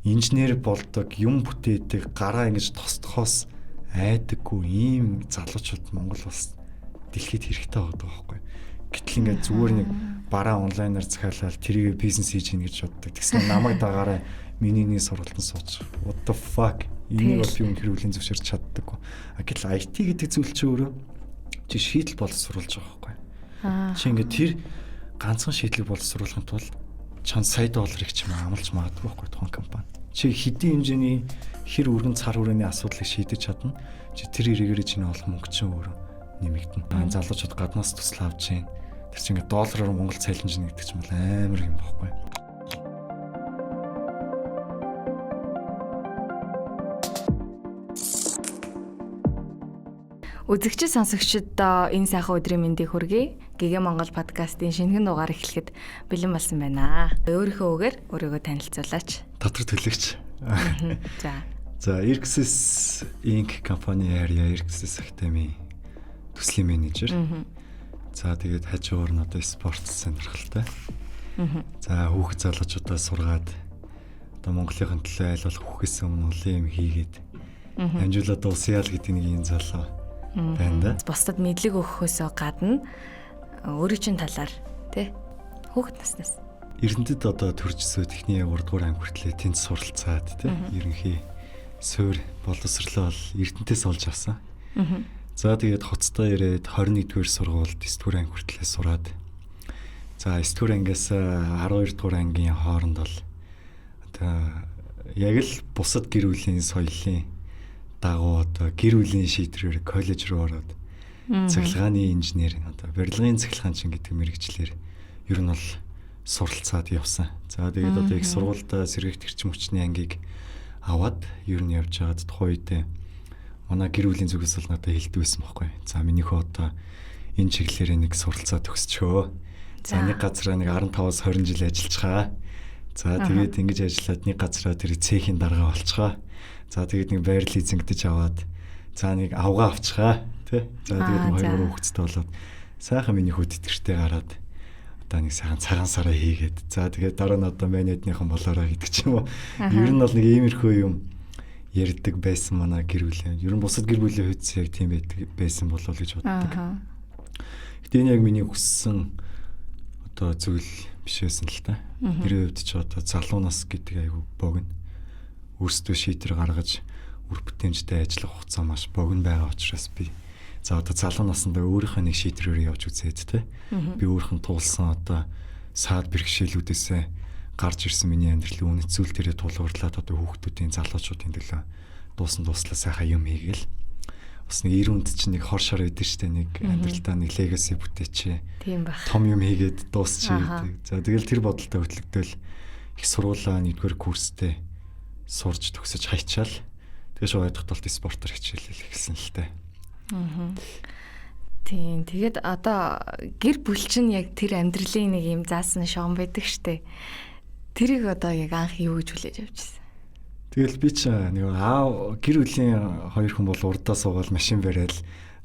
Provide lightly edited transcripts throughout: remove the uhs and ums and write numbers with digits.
Инженер болдог, юм бүтээдэг, гараа ингэж тостохоос айдаггүй ийм залуучууд Монгол улс дэлхийд хэрэгтэй байгаа байхгүй. Гэтэл ингээд зүгээр нэг бараа онлайнаар захиалаад тэрийг бизнес хийж гин гэж боддог. Тэгсэн намайг дагаараа миний нэг сургалтанд суучих. What the fuck? Энийг бол би үнэхээр хүлээн зөвшөөрч чаддаггүй. А гэтэл IT гэдэг зүйл чи өөрөө чи шийдэл боловсруулж байгаа байхгүй. Чи ингээд тэр ганцхан шийдлийг боловсруулахын тулд чам сая долларыг ч юм амлаж магадгүй байхгүй тухайн компани. Чи хэдийн хэмжээний хэр өргөн цар хүрээний асуудлыг шийдэж чадна. Чи тэр эрэгээрээ чиний олох мөнгө чинь өөрөө нэмэгдэнэ. Залуучууд гаднаас төсөл авч чинь тэр чинь ингээд доллараар Монгол цайлмж гэдэг чинь бол амар юм бохгүй. Үзэгч сонсогчдод энэ сайхан өдрийн мэндийг хүргэе. Гэгэ Монгол подкастын шинэхэн дугаар эхлэхэд бэлэн болсон байна. Өөрийнхөө үгээр өөрийгөө танилцуулаач. Татвар төлөгч. За. За, Erxes Inc компани харьяа Erxes Academy төслийн менежер. За, тэгээд хажуугаар нь одоо спорт сонирхолтой. За, хүүхэд залуучуудаа сургаад одоо Монголын төлөө аль болох хүүхээс өмнө олон юм хийгээд амжуулаад дуусъя л гэдэг нэг юм залуу байна да. Бусдад мэдлэг өгөхөөсөө гадна өөрийн чинь талаар тий хүүхэд наснаас. Эрдэнэтэд одоо төрж өсөөд эхний 3 дугаар анги хүртлээ тэнд суралцаад тий ерөнхий суурь боловсрлоо бол Эрдэнэтээс олж авсан. За, тэгээд хоцтой ирээд 21 дугаар сургуульд 9 дугаар анги хүртлээ сураад, за, 9 дугаар ангиас 12 дугаар ангийн хооронд бол одоо яг л бусад гэр бүлийн соёлын дагуу одоо гэр бүлийн шийдвэрээр коллеж руу ороод цахилгааны инженер, одоо барилгын цахилгаанчин гэдэг мэргэжлээр ер нь бол суралцаад явсан. За, тэгээд одоо их сургуультай сэргээгт эрчим хүчний ангийг аваад ер нь явж байгаад тухайн үедээ манай гэр бүлийн зүгээс бол надад хэлдэг байсан байхгүй. За, минийхөө одоо энэ чиглэлээрээ нэг суралцаа төгсчөө. За, нэг газараа нэг 15-аас 20 жил ажиллachгаа. За, тэгээд ингэж ажиллаад нэг газараа тэр цехийн дарга болчихоо. За, тэгээд нэг байр лизингдэж аваад, за, нэг авгаа авчихаа тий. За, тэгээд нэг хоёр хүүхэдтэй болоод сайхан миний хүүд тэтгэртэй гараад одоо нэг сайхан цагаан сараа хийгээд, за, тэгээд дараа нь одоо манайдныхан болоорой гэдэг ч юм уу. Ер нь бол нэг иймэрхүү юм ярьдаг байсан манай гэр бүлийн. Ер нь бусад гэр бүлийн хувьд яг тийм байдаг байсан болов гэж боддог. Гэтэ энэ яг миний хүссэн одоо зүйл биш байсан л та. Тэрийн хувьд ч одоо залуу нас гэдэг айгүй богино. Өөрсдөө шийдвэр гаргаж үр бүтээмжтэй ажиллах хугацаа маш богино байгаа учраас би за одоо залуу насндаа өөрийнхөө нэг шийдвэрээр явж үзээд те. Би өөрийнх нь туулсан одоо саад бэрхшээлүүдээсээ гарч ирсэн миний амьдралын үнэт зүйл дээрээ тулгуурлаад одоо хүүхдүүдийн, залуучуудын төлөө дуусан дуслаа сайхан юм хийгээл бас нэг 90 үнд чинь нэг хор шор өгдөн штэ, нэг амьдралдаа нэг legacy бүтээчээ. Тийм байх. Том юм хийгээд дуусчих гэдэг. За, тэгэл тэр бодолтой хөтлөгдөөл их сургуулаа нэгдүгээр курстэй сурж төгсөж хайчаал тэгээ шууд ойдох талд спортоор хичээлэл эхэлсэн л дээ. Тийм. Тэгээд одоо гэр бүл чинь яг тэр амьдралын нэг юм заасан шоон байдаг штэ. Тэрийг одоо яг анх юу гэж хүлээж авч ирсэн? Тэгэл би ч нэг аав гэр бүлийн хоёр хүн бол урдаа суугаад машин бариад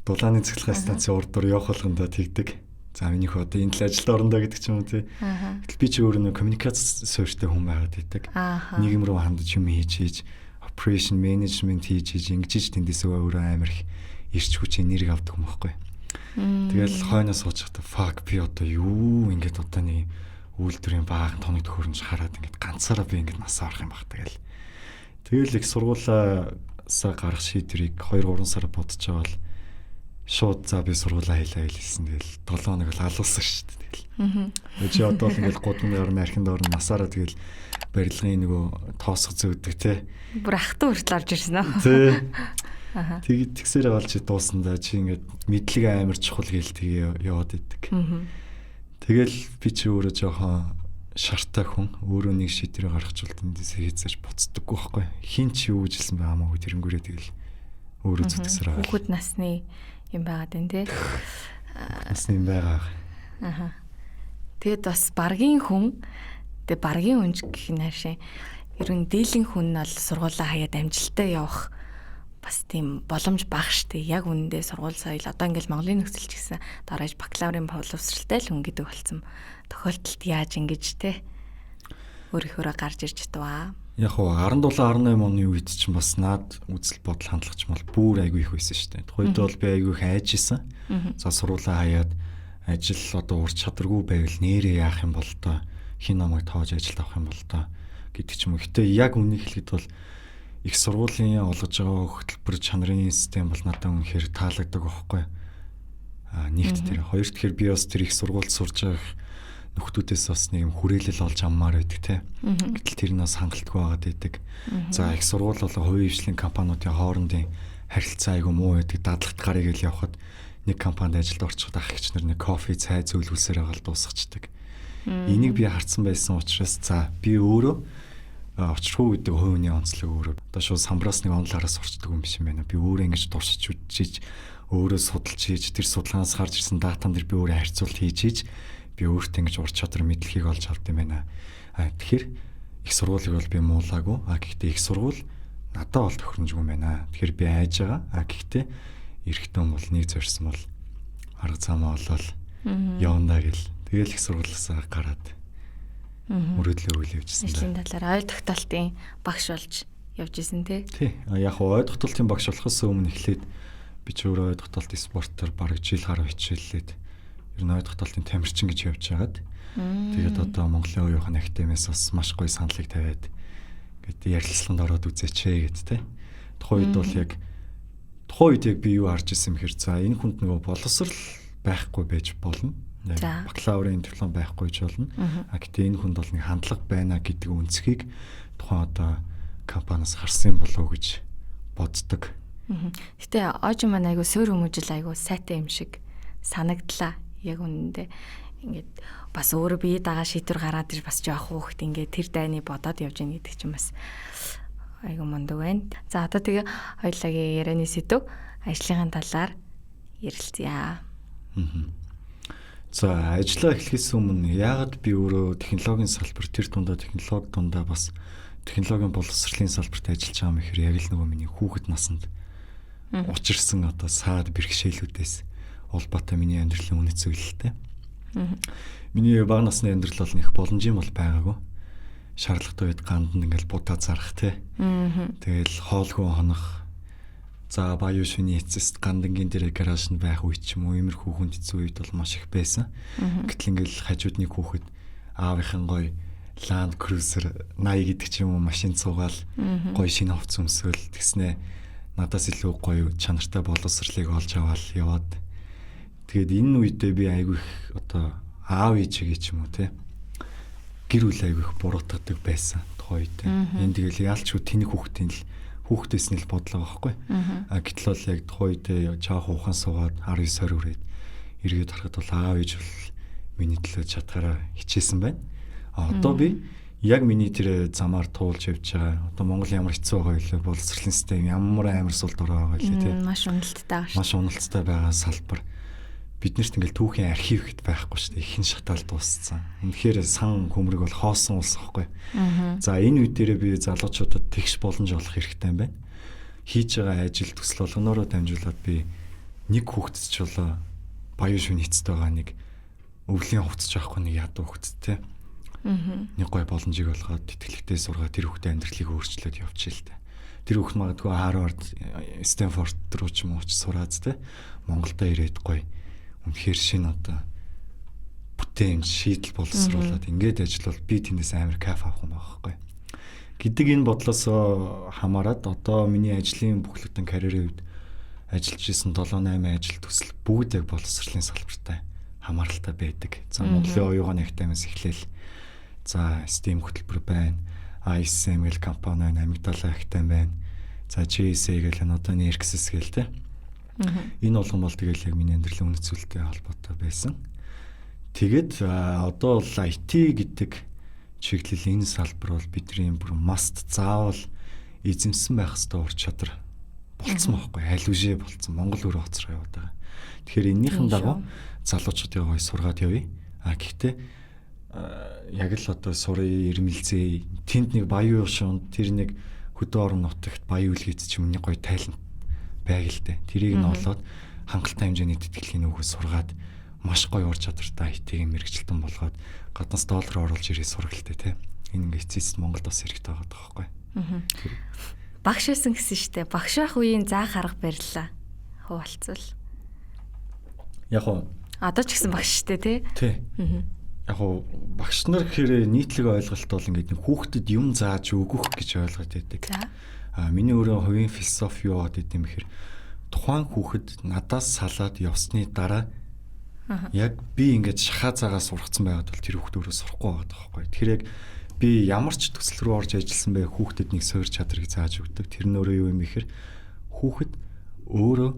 дулааны цахилгаан станцын урд дур явах болгондоо тэгдэг. За, минийхөө одоо энэ л ажилд орондоо гэдэг ч юм уу тий. Гэтэл би ч өөрөө нэг коммуникац суурьтай хүн байгаад байдаг. Нийгэм рүү хандаж юм хийж хийж operation management хийж хийж ингэж хийж тэндээсээ өөрөө амар их ирч хүч энерги авдаг юм байхгүй. Тэгэл хойноо суучихта fuck, би одоо юу ингэж одоо нэг үйлдвэрийн баахан тоног төхөөрөмж хараад ингэж ганцаараа би ингэж насаа орох юм баг тэгэл. Тэгэл их сургуулаасаа гарах шийдвэрийг 2 3 сар бодож байгаа бол шууд за би сургуулаа хийлээ хэлсэн. Тэгэл 7 хоног л алуулсан шүү дээ. Тэгэл. Чи одоо л ингээл гудамд гарна, архинд орно, насаараа тэгэл барилгын нөгөө тоосго зөөдөг те. Бүр ахтан хүртэл орж ирсэн үү? Тий. Тэгээд тэгсээр гал чи дуусан да, чи ингээд мэдлэг амар чухал гээл тэгээ яваад идэг. Тэгэл би чи өөрөө жоохон шартай хүн, өөрөө нэг шийдвэр гаргachвал тэндээс хийцээж буцдаггүй байхгүй. Хин ч юу гэж хэлсэн бэ хамаагүй, тэрнгүүрээ тэгэл өөрөө зүтгэсээр байгаа. Хүүхэд насны юм байгаад байна тий. Насны юм байгаа. Аха. Тэгээд бас баргийн хүн, тэгээ баргийн хүн ч гэх нь хаашаа ер нь дийлэн хүн нь бол сургуулаа хаяад амжилттай явах бас тийм боломж бага штэ. Яг үнэндээ сургууль соёл одоо ингээл Монголын нөхцөл ч гэсэн дарааж бакалаврын боловсралтай л хүн гэдэг болсон тохиолдолд яаж ингэж те. өөрийнхөөрөө гарч ирж чадваа? Яг хуу 17 18 оны үед чинь бас наад үзэл бодол хандлага ч юм бол бүр айгүй их байсан шүү дээ. Тухайд бол би айгүй их айж исэн. За сургуулаа хаяад ажил одоо ур чадваргүй байвал нэрээ яах юм бол доо, хин намайг тоож ажилд авах юм бол доо гэдэг ч юм уу. Гэтэ яг үнийг хэлэхэд бол их сургуулийн олгож байгаа хөтөлбөр чанарын систем бол надад үнэхээр таалагддаг байхгүй. А нэгт тэр, хоёр тэгэхээр би бас тэр их сургуульд сурж байгаа нөхдүүдээс бас нэг юм хүрээлэл олж аммаар байдаг те. Гэтэл тэр нь бас хангалтгүй байгаад байдаг. За их сургууль болон хувийн хвшлийн компаниудын хоорондын харилцаа айгүй муу байдаг. Дадлагт гарыг ил явхад нэг компанид ажилд орчиход ах эгч нар нэг кофе, цай зөвлөвсөр байгаа л дуусгачихдаг. Энийг би харсан байсан учраас за би өөрөө учирхүү гэдэг хувийн онцлог өөрөө одоо шууд самбраас нэг онлаараас сурчдаг юм биш юм байна. Би өөрөө ингэж туршиж үзчихэж, өөрөө судалж хийж, тэр судалгаанаас гарч ирсэн датан дээр би өөрөө харьцуулт хийж хийж би өөртөө ингэж ур чадвар мэдлэгийг олж авд юм байна. А тэгэхээр их сургуулийг бол би муулаагүй. А гэхдээ их сургууль надад бол тохиромжгүй юм байна. Тэгэхээр би айж байгаа. А гэхдээ эрэгтэй хүн бол нэг зорьсон бол арга замаа олоод явна гэл. Тэгэл их сургуулиасаа гараад мөрөөдлөө үйл явжсэн. Ажлын талаар ой тогтоолтын багш болж явж исэн тий. Тий. Яг ой тогтоолтын багш болохоос өмнө эхлээд би ч өөрөө ой тогтоолтын спортоор бараг жил гаруй хичээллээд ер нь ой тогтоолтын тамирчин гэж явж байгаад тэгээд одоо Монголын оюун ухааны академиас бас маш гоё саналыг тавиад ингээд ярилцлаганд ороод үзээч гэд тий. Тухайн үед бол яг тухайн үед яг би юу харж ирсэн юм хэр за энэ хүнд нөгөө боловсрал байхгүй байж болно. Бакалаврын диплом байхгүй ч болно. А гэтээ энэ хүнд бол нэг хандлага байна гэдэг үнцгийг тухайн одоо компаниас харсан юм болов уу гэж боддог. Гэтэ Ожи маань айгу суур хүмүүжил айгу сайтай юм шиг санагдлаа. Яг үнэндээ ингээд бас өөрөө бие дагаа шийдвэр гараад ир бас жоох хүүхэд ингээд тэр дайны бодоод явж гин гэдэг чинь бас айгу мундаг байна. За одоо тэгээ хоёлаагийн ярианы сэдв ажлынхаа талаар ярилцъя. За ажлаа эхлэхээс өмнө яагаад би өөрөө технологийн салбар тэр дундаа технологи дундаа бас технологийн боловсролын салбарт ажиллаж байгаа юм гэхээр яг л нөгөө миний хүүхэд наснд учирсан одоо саад бэрхшээлүүдээс улбаатай миний амьдралын үнэт зүйлтэй. Миний бага насны амьдрал бол их боломжийн бол байгаагүй. Шаардлагатай үед ганд нь ингээл будаа зарах те. Тэгэл хоолгүй хонох. За баяу шүний эцэст гандангийн дээр гараж нь байх үе ч юм уу иймэрхүү хүнд хэцүү үед бол маш их байсан. Гэтэл ингээл хажууд нэг хүүхэд аавынхан гоё Land Cruiser 80 гэдэг ч юм уу машин цугаал гоё шинэ хувцас өмсөөл тэгснэ надаас илүү гоё чанартай боловсролыг олж аваад яваад тэгээд энэ үедээ би айгүй их одоо аав ээжигээ ч юм уу те гэр бүл айгүй их буруутгадаг байсан тухайн үед. Энэ тэгэл яалчгүй тэнэг хүүхдийн л хүүхдээс нь л бодлого байхгүй. А гэтэл бол яг тухайн үедээ чаах ухаан суугаад 19 20 хүрээд эргээд харахад бол аав ээж бол миний төлөө чадхаараа хичээсэн байна. А одоо би яг миний тэр замаар туулж явж байгаа. Одоо Монгол ямар хэцүү байгаа вэ? Боловсролын систем ямар амар сул дорой байгаа вэ те. Маш уналттай байгаа шүү. Маш уналттай байгаа салбар. Биднэрт ингээл түүхийн архив гэт байхгүй шүү дээ. Ихэн шатаал дууссан. Үнэхээр сан хөмрөг бол хоосон улс байхгүй. За энэ үе дээрээ би залуучуудад тэгш боломж олох хэрэгтэй юм байна. Хийж байгаа ажил төсөл болгоноороо дамжуулаад би нэг хүүхдэд ч болоо баян шүн эцэст байгаа нэг өвлийн хувцас авахгүй нэг ядуу хүүхэдтэй. Нэг гой боломжийг олгоод тэтгэлэгтэй сургаа тэр хүүхдээ амьдралыг өөрчлөөд явчихъя л та. Тэр хүүхд магадгүй Harvard, Stanford руу ч юм уу очиж сураад те Монголдо ирээд гоё үнэхээр шинэ одоо бүтээмж шийдэл боловсруулад ингээд ажиллавал би тэндээс амар кайф авах юм байгаа байхгүй гэдэг энэ бодлоос хамаарат одоо миний ажлын бүхлэгтэн карьерийн үед ажиллаж исэн 7 8 ажил төсөл бүгд яг боловсролын салбартай хамааралтай байдаг. За Монголын оюугын академиас эхлээл за STEM хөтөлбөр байна. ISM гэл компани байна, Амигдала академи байна. За GSA гэл одоо NERXS гэл те. Энэ болгон бол тэгэл яг миний амьдралын үнэт зүйлтэй холбоотой байсан. Тэгээд одоо бол IT гэдэг чиглэл энэ салбар бол бидний бүр must заавал эзэмсэн байх ёстой ур чадвар болцсон байхгүй аль үшээ болцсон. Монгол өөрөө хоцроо яваад байгаа. Тэгэхээр эннийхэн дагуу залуучуудыг гоё сургаад явъя. А гэхдээ яг л одоо сурыг ирмэлзээ тэнд нэг баян шунд тэр нэг хөдөө орон нутагт баян үлгээц ч юм нэг гоё тайлант байг л дээ. Тэрийг нь олоод хангалттай хэмжээний тэтгэлгийн өгөө сургаад маш гоё ур чадвартай IT-ийн мэрэгчлэн болгоод гаднаас доллар оруулж ирээ сургалтай тий. Энэ ингээ эцэст Монголд бас хэрэгтэй байгаа байхгүй. Багш байсан гэсэн штэ. Багш байх үеийн заах арга барилаа. Хуваалцвал. Яг уу одоо ч гэсэн багш штэ тий. Тий. Яг уу багш нар гэхээр нийтлэг ойлголт бол ингээд нэг хүүхдэд юм зааж өгөх гэж ойлгоод байдаг. Аа миний өөрөө хувийн философи юу гэдэг юм бэхэр тухайн хүүхэд надаас салаад явсны дараа яг би ингээд шахаа цагаа сургацсан байгаад бол тэр хүүхд өөрөө сурахгүй байгаа байхгүй. Тэгэхээр яг би ямар ч төсөл рүү орж ажилласан бай хүүхдэд нэг суурь чадрыг зааж өгдөг. Тэр нь өөрөө юу юм бэхэр хүүхэд өөрөө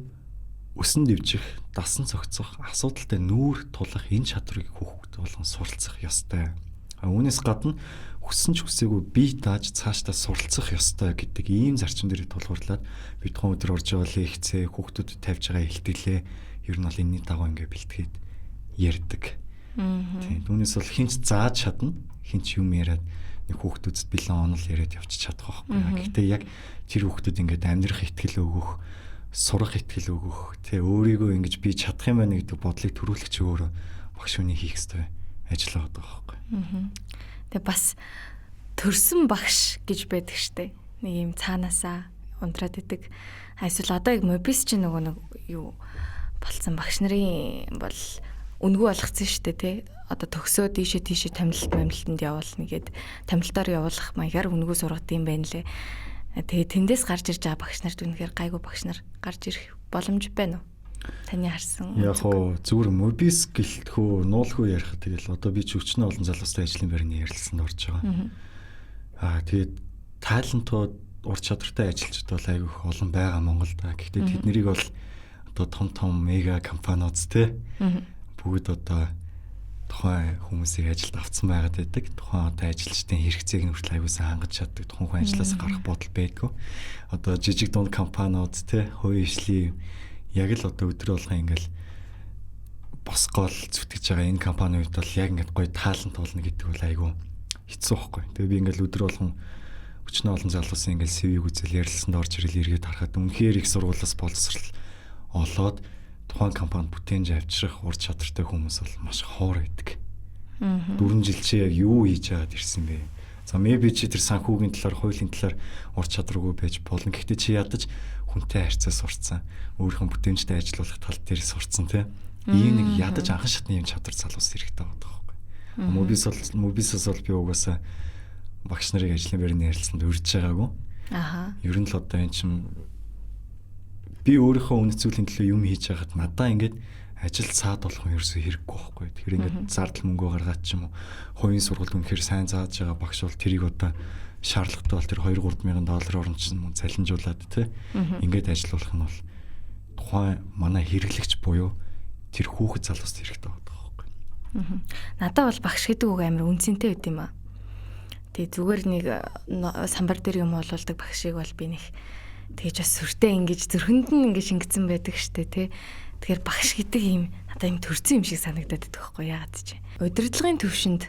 өсөн дэвжих, дасан зохицох, асуудалтай нүүр тулах энэ чадварыг хүүхэд болгон суралцах ёстой. А үүнээс гадна хүссэн ч хүсээгүй бие дааж цаашдаа суралцах ёстой гэдэг ийм зарчим дээр тулгуурлаад би тухайн өдөр орж байгаа лекцээ, хүүхдүүдэд тавьж байгаа илтгэлээ ер нь бол энэний дагуу ингээ бэлтгээд ярьдаг. Тийм. Түүнээс бол хинч зааж чадна, хинч юм яриад нэг хүүхдүүдэд бэлэн онол яриад явчих чадах байхгүй. Гэхдээ яг тэр хүүхдүүд ингээд амьдрах итгэл өгөх, сурах итгэл өгөх, тэ өөрийгөө ингэж би чадах юм байна гэдэг бодлыг төрүүлэх чи өөрөө багш хүний хийх ёстой ажил байгаа байхгүй. Тэгээ бас төрсөн багш гэж байдаг штэ. Нэг юм цаанаасаа унтраад идэг. Эсвэл одоо яг Мобис чинь нөгөө нэг юу болцсон багш нарын бол үнгүй болгоцсон штэ тий. Одоо төгсөө дийшээ тийшээ томилолт момилтонд явуулна гэд томилтоор явуулах маягаар үнгүй сургат юм байна лээ. Тэгээ тэндээс гарч ирж байгаа багш нарт үнэхээр гайгүй багш нар гарч ирэх боломж байна уу? Таны харсан. Яг хоо зүгээр Мобис гэлтхүү нуулгүй ярих тэгэл одоо би ч өчнөө олон залуустай ажлын байрны ярилцсанд орж байгаа. Аа тэгээд тайлантууд ур чадвартай ажилчид бол айгүй их олон байгаа Монголд. Гэхдээ тэд нарыг бол одоо том том мега компаниуд те бүгд одоо тухайн хүмүүсийг ажилд авцсан байгаад байдаг. Тухайн одоо ажилчдын хэрэгцээг нь хүртэл аягүй сайн хангаж чаддаг. Тухайн хүн ажлаас гарах бодол байдгүй. Одоо жижиг дунд компаниуд те хувийн ишлийн яг л одоо өдөр болгон ингээл босгоол зүтгэж байгаа энэ компаниуд бол яг ингээд гоё таалан туулна гэдэг бол айгүй хэцүү байхгүй. Тэгээ би ингээл өдөр болгон өчнөө олон залуусын ингээл CV-г үзэл ярилцсанд орж ирэл эргээд харахад үнэхээр их сургуулиас боловсрал олоод тухайн компанид бүтээнж авчрах ур чадвартай хүмүүс бол маш ховор байдаг. 4 жил чи яг юу хийж байгаад ирсэн бэ? За maybe чи тэр санхүүгийн талаар, хуулийн талаар ур чадваргүй байж болно. Гэхдээ чи ядаж хүнтэй харьцаа сурцсан, өөрийнхөө бүтээмжтэй ажиллах тал дээр сурцсан тий. Ийм нэг ядаж анхан шатны юм чадвар залуус хэрэгтэй байгаа байхгүй. Мобисос бол би угаасаа багш нарыг ажлын байрны ярилцсанд урьж байгаагүй. Аха. Ер нь л одоо энэ чинь би өөрийнхөө үнэт зүйлийн төлөө юм хийж байхад надаа ингээд ажил цаад болох юм ерөөсөө хэрэггүй байхгүй. Тэгэхээр ингээд зардал мөнгө гаргаад ч юм уу хувийн сургуульд үнэхээр сайн зааж байгаа багш бол тэрийг одоо шаардлагатай бол тэр 2-3 мянган доллар орон чинь мөн цалинжуулаад тий. Ингээд ажиллуулах нь бол тухайн манай хэрэглэгч буюу тэр хүүхэд залууст хэрэгтэй байгаа байхгүй. Надад бол багш гэдэг үг амар үнцэнтэй байд юм аа. Тэгээ зүгээр нэг самбар дээр юм олуулдаг багшийг бол би нэг тэгэж бас сүртэй ингэж зүрхэнд нь ингэж шингэсэн байдаг штэ тий. Тэгэхээр багш гэдэг юм надад юм төрсөн юм шиг санагдаад байдаг байхгүй яагаад ч. Удирдлагын төвшөнд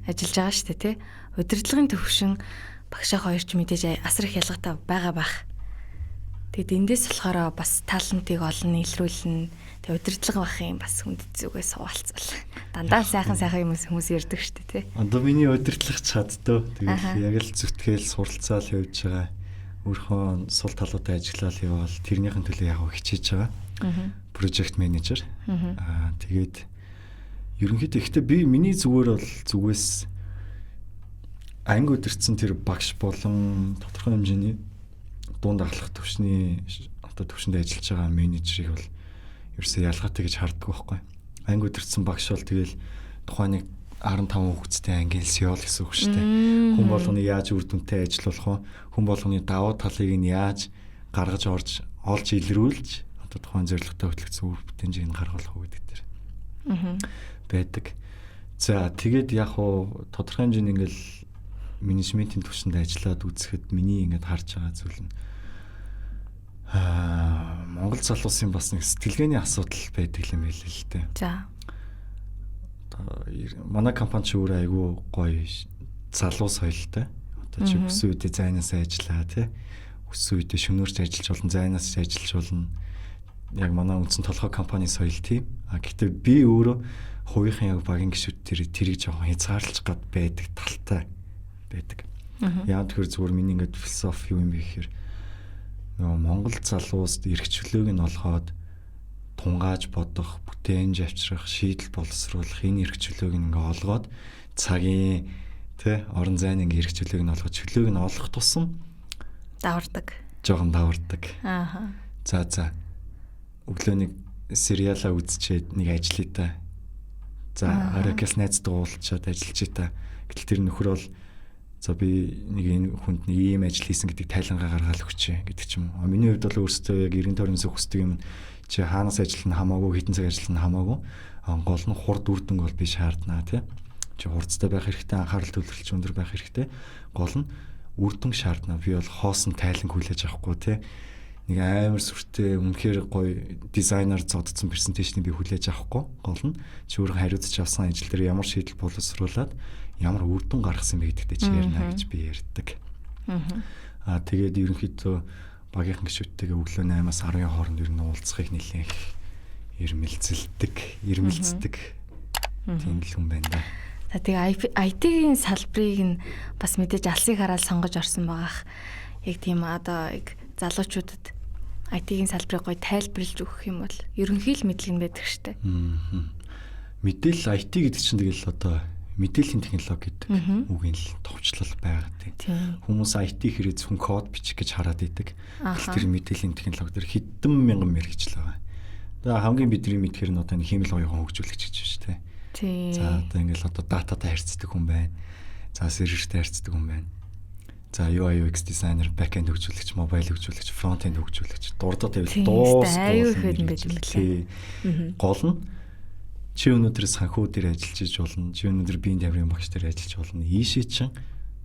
ажиллаж байгаа штэ тий. Удирдлагын төвшин багшаа хоёр ч мэдээж асар их ялгаатай байгаа бах. Тэгэд эндээс болохоор бас талантыг олон илрүүлнэ. Тэг удирдлага бах юм бас хүнд зүгээс хуваалцвал. Дандаа сайхан сайхан юм хүмүүс ярьдаг штэ тий. Одоо миний удирдлага чаддөө. Тэгэл яг л зүтгээл суралцаал явж байгаа. Өөрийнхөө сул талуудаа ажиглал яваал тэрнийхэн төлөө яг хичээж байгаа. Project manager. Аа тэгээд ерөнхийдөө ихтэй би миний зүгээр бол зүгээс анги өдөрцөн тэр багш болон тодорхой хэмжээний дунд ахлах төвшний одоо төвшөнд ажиллаж байгаа менежерийг бол ерөөсөө ялгаатай гэж харддаг байхгүй. Анги өдөрцөн багш бол тэгэл тухайн нэг 15 хүүхэдтэй ангийн л гэсэн үг шүү дээ. Хүн болгоны яаж үр дүнтэй ажиллуулах вэ? Хүн болгоны давуу талыг нь яаж гаргаж орж олж илрүүлж одоо тухайн зорилготой хөтлөгдсөн үр бүтээмжийг нь гаргуулах уу гэдэг дээр байдаг. За тэгээд яг уу тодорхой хэмжээний ингээл менежментийн түвшинд ажиллаад үзэхэд миний ингээд харж байгаа зүйл нь Монгол залуусын бас нэг сэтгэлгээний асуудал байдаг юм байл л дээ. За. Одоо манай компани чи өөрөө айгүй гоё залуу соёлтой. Одоо чи өссөн үедээ зайнаас ажиллаа тий. Өссөн үедээ шөнөөрч ажиллаж болно, зайнаас ажиллаж болно. Яг манай үндсэн толгой компани соёл тийм. А гэхдээ би өөрөө хувийнхын яг багийн гишүүд тэрийг жоохон хязгаарлаж гад байдаг талтай байдаг. Яг тэгэхээр зүгээр миний ингээд философи юу юм бэ гэхээр нөгөө Монгол залуус эрх чөлөөг нь олгоод тунгааж бодох, бүтээнж авчрах, шийдэл боловсруулах энэ эрх чөлөөг нь ингээ олгоод цагийн тэ орон зайн ингээ эрх чөлөөг нь олгоод чөлөөг нь олох тусам давардаг. Жохон давардаг. Аа. За. Өглөө нэг сериалаа үзчихэд нэг ажиллая та. За оройкээс найзтайгаа уулзчаад ажиллаж та. Гэтэл тэр нөхөр бол за би нэг энэ хүнд нэг ийм ажил хийсэн гэдэг тайлангаа гаргаал өгчээ гэдэг ч юм уу. Миний хувьд бол өөрсдөө яг 90 тойрноос хүсдэг юм чи хаанаас ажиллана хамаагүй, хэдэн цаг ажиллана хамаагүй. Гол нь хурд үр дүнг бол би шаарднаа тий. Чи хурцтай байх хэрэгтэй, анхаарал төвлөрөлч өндөр байх хэрэгтэй. Гол нь үр дүн шаардна. Би бол хоосон тайланг хүлээж авахгүй тий. Нэг амар сүртэй үнэхээр гоё дизайнер зодцсон презентацийг би хүлээж авахгүй. Гол нь чи өөрөө хариуцж авсан ажил дээр ямар шийдэл боловсруулад ямар үр дүн гаргасан бэ гэдэгтээ чи ярина гэж би ярьдаг. Аа тэгээд ерөнхийдөө багийнхан гишүүдтэйгээ өглөө 8-аас 10-ын хооронд ер нь уулзахыг нэлээх ирмэлзэлдэг. Тийм л хүн байна да. За тэгээ IT-ийн салбарыг нь бас мэдээж алсыг хараад сонгож орсон байгаах. Яг тийм одоо яг залуучуудад IT-ийн салбарыг гоё тайлбарлаж өгөх юм бол ерөнхий л мэдлэг нь байдаг штэ. Мэдээлэл IT гэдэг чинь тэгэл одоо мэдээллийн технологи гэдэг үгийн л товчлол байгаа тийм. Хүмүүс IT хэрэг зөвхөн код бичих гэж хараад идэг. Гэтэл тэр мэдээллийн технологи дээр хэдэн мянган мэргэжил байгаа. Одоо хамгийн бидний мэдхээр нь одоо нэг хиймэл оюун хөгжүүлэгч гэж байна шүү дээ. Тийм. За одоо ингээл одоо дататай харьцдаг хүн байна. За сервертэй харьцдаг хүн байна. За UI UX дизайнер, back-end хөгжүүлэгч, mobile хөгжүүлэгч, front-end хөгжүүлэгч дурдаад байвал дуус. Гол нь чи өнөөдөр санхүү дээр ажиллаж иж болно. Чи өнөөдөр биеийн тамирын багш дээр ажиллаж болно. Ийшээ чин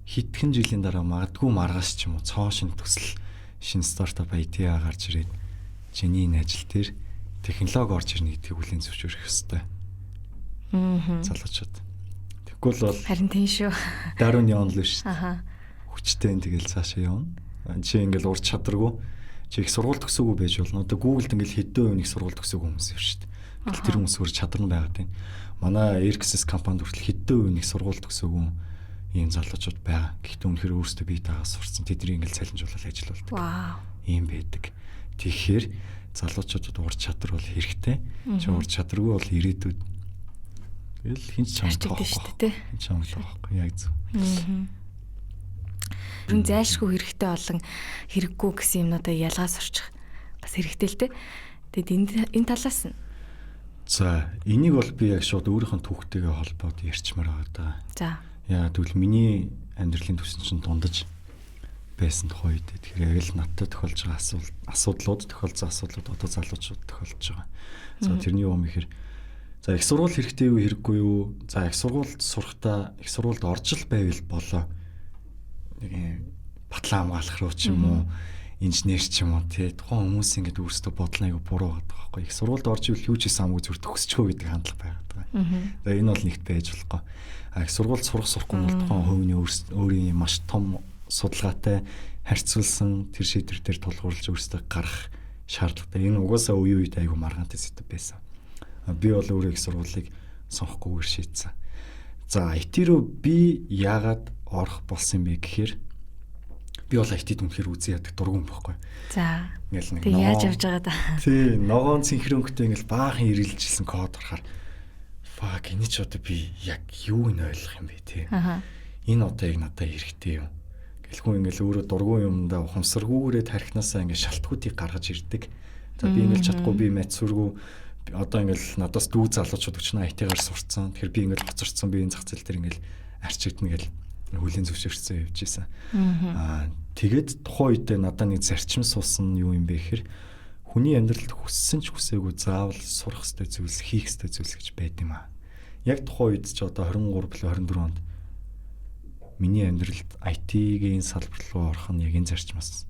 хэдхэн жилийн дараа магадгүй маргааш ч юм уу цоо шин төсөл шинэ стартап idea гарч ирээд чиний энэ ажил дээр технологи орж ирнэ гэдгийг хүлээн зөвшөөрөх ёстой. Залуучууд. Тэгвэл бол харин тийм шүү. Даруй нь явна л шүү. Аха. Хүчтэй тэгэл цаашаа явна. Чи ингээл ур чадваргүй чи их сургууль төгсөөгүй байж болно. Одоо Google-д ингээл хэдэн хувь нэг сургууль төгсөөгүй хүмүүс юм шүү дээ. Гэтэл тэр хүмүүс өөр чадвар нь байгаад байна. Манай Ericsson компанид хүртэл хэдэн хувь нэг сургууль төгсөөгүй ийм залуучууд байгаа. Гэхдээ үнэхээр өөрсдөө бие дагаа сурцсан. Тэднийг ингээл цалинжуулаад ажиллаулдаг. Вау. Ийм байдаг. Тэгэхээр залуучуудад ур чадвар бол хэрэгтэй. Чи ур чадваргүй бол ирээдүйд тэгэл хинч чамд тоохгүй. Хинч чамд тоохгүй. Яг зөв. Бүрэн зайлшгүй хэрэгтэй болон хэрэггүй гэсэн юмнуудаа ялгаа сурчих бас хэрэгтэй л дээ. Тэгэд энэ талаас нь. За, энийг бол би яг шууд өөрийнх нь түүхтэйгээ холбоод ярьчмаар байгаа даа. За. Яа тэгвэл миний амьдралын түвшин чинь дундаж байсан тухай үед. Тэгэхээр яг л надтай тохиолж байгаа асуудлууд тохиолдсон асуудлууд одоо залуучууд тохиолдож байгаа. За тэрний юм ихээр за их сургууль хэрэгтэй юу хэрэггүй юу? За их сургуульд сурахдаа их сургуульд орж л байвал болоо. Нэг юм батлан хамгаалах руу ч юм уу инженер ч юм уу тий тухайн хүмүүс ингээд өөрсдөө бодлоо айгу буруу байдаг байхгүй. Их сургуульд орж ивэл юу ч хийсэн хамаагүй зүр төгсчихөө гэдэг хандлага байгаад байгаа. За энэ бол нэгт байж болохгүй. А их сургуульд сурах сурахгүй нь бол тухайн хувийн өөрийн маш том судалгаатай харьцуулсан тэр шийдвэр дээр тулгуурлаж өөрсдөө гарах шаардлагатай. Энэ угаасаа үе үед айгу маргаантай сэдв байсан. Би бол өөрөө их сургуулийг сонгохгүйгээр шийдсэн. За IT рүү би яагаад орох болсон юм бэ гэхээр би бол IT-д үнэхээр үзэн яадаг дургуун байхгүй. За. Ингээл нэг яаж явж байгаа да. Тий, ногоон цэнхэр өнгөтэй ингээл баахан ирэлжсэн код харахаар fuck энэ ч одоо би яг юуг нь ойлгох юм бэ тий. Аха. Энэ одоо яг надад хэрэгтэй юм. Гэлгүй ингээл өөрөө дургуун юмдаа ухамсаргүйгээрээ тархинаасаа ингээл шалтгуудыг гаргаж ирдэг. За би ингээл чадахгүй би матсүргүй одоо ингээл надаас дүү залуучууд өчнө IT-гаар сурцсан. Тэгэхээр би ингээл хоцорцсон би энэ зах зээл дээр ингээл арчигдана гэл хүлийн зөвшөөрсөн явж исэн. Аа тэгээд тухайн үедээ надад нэг зарчим суусан юу юм бэ гэхээр хүний амьдралд хүссэн ч хүсээгүй заавал сурах ёстой зүйлс хийх ёстой зүйлс гэж байд юм аа. Яг тухайн үед ч одоо 23 билүү 24 онд миний амьдралд IT-гийн салбар руу орох нь яг энэ зарчмаас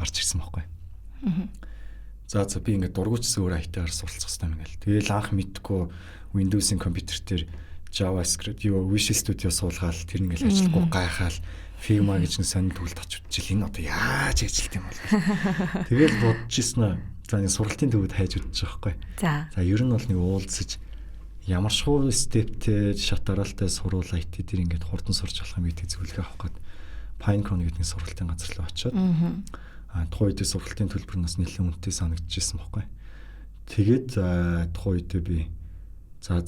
гарч ирсэн байхгүй. За за би ингээд дургуйчсан өөр IT-гаар суралцах ёстой юм ингээл. Тэгээл анх мэдхгүй Windows-ийн компьютер дээр JavaScript юу Visual Studio суулгаал тэр ингээл ажиллахгүй гайхаал Figma гэж нэг сонин төгөлд очиж энэ одоо яаж ажилт юм бол. Тэгэл бодож ирсэн аа. За нэг сургалтын төвөд хайж үзэж байгаа байхгүй. За. За ер нь бол нэг уулзаж ямар шуу step тэй шат дараалтай суруул IT дээр ингээд хурдан сурч болох юм гэдгийг зөвлөгөө авах гээд Pinecone гэдэг нэг сургалтын газар руу очиод тухайн үед сургалтын төлбөр нь бас нэлээд үнэтэй санагдчихсэн байхгүй. Тэгээд тухайн үедээ би за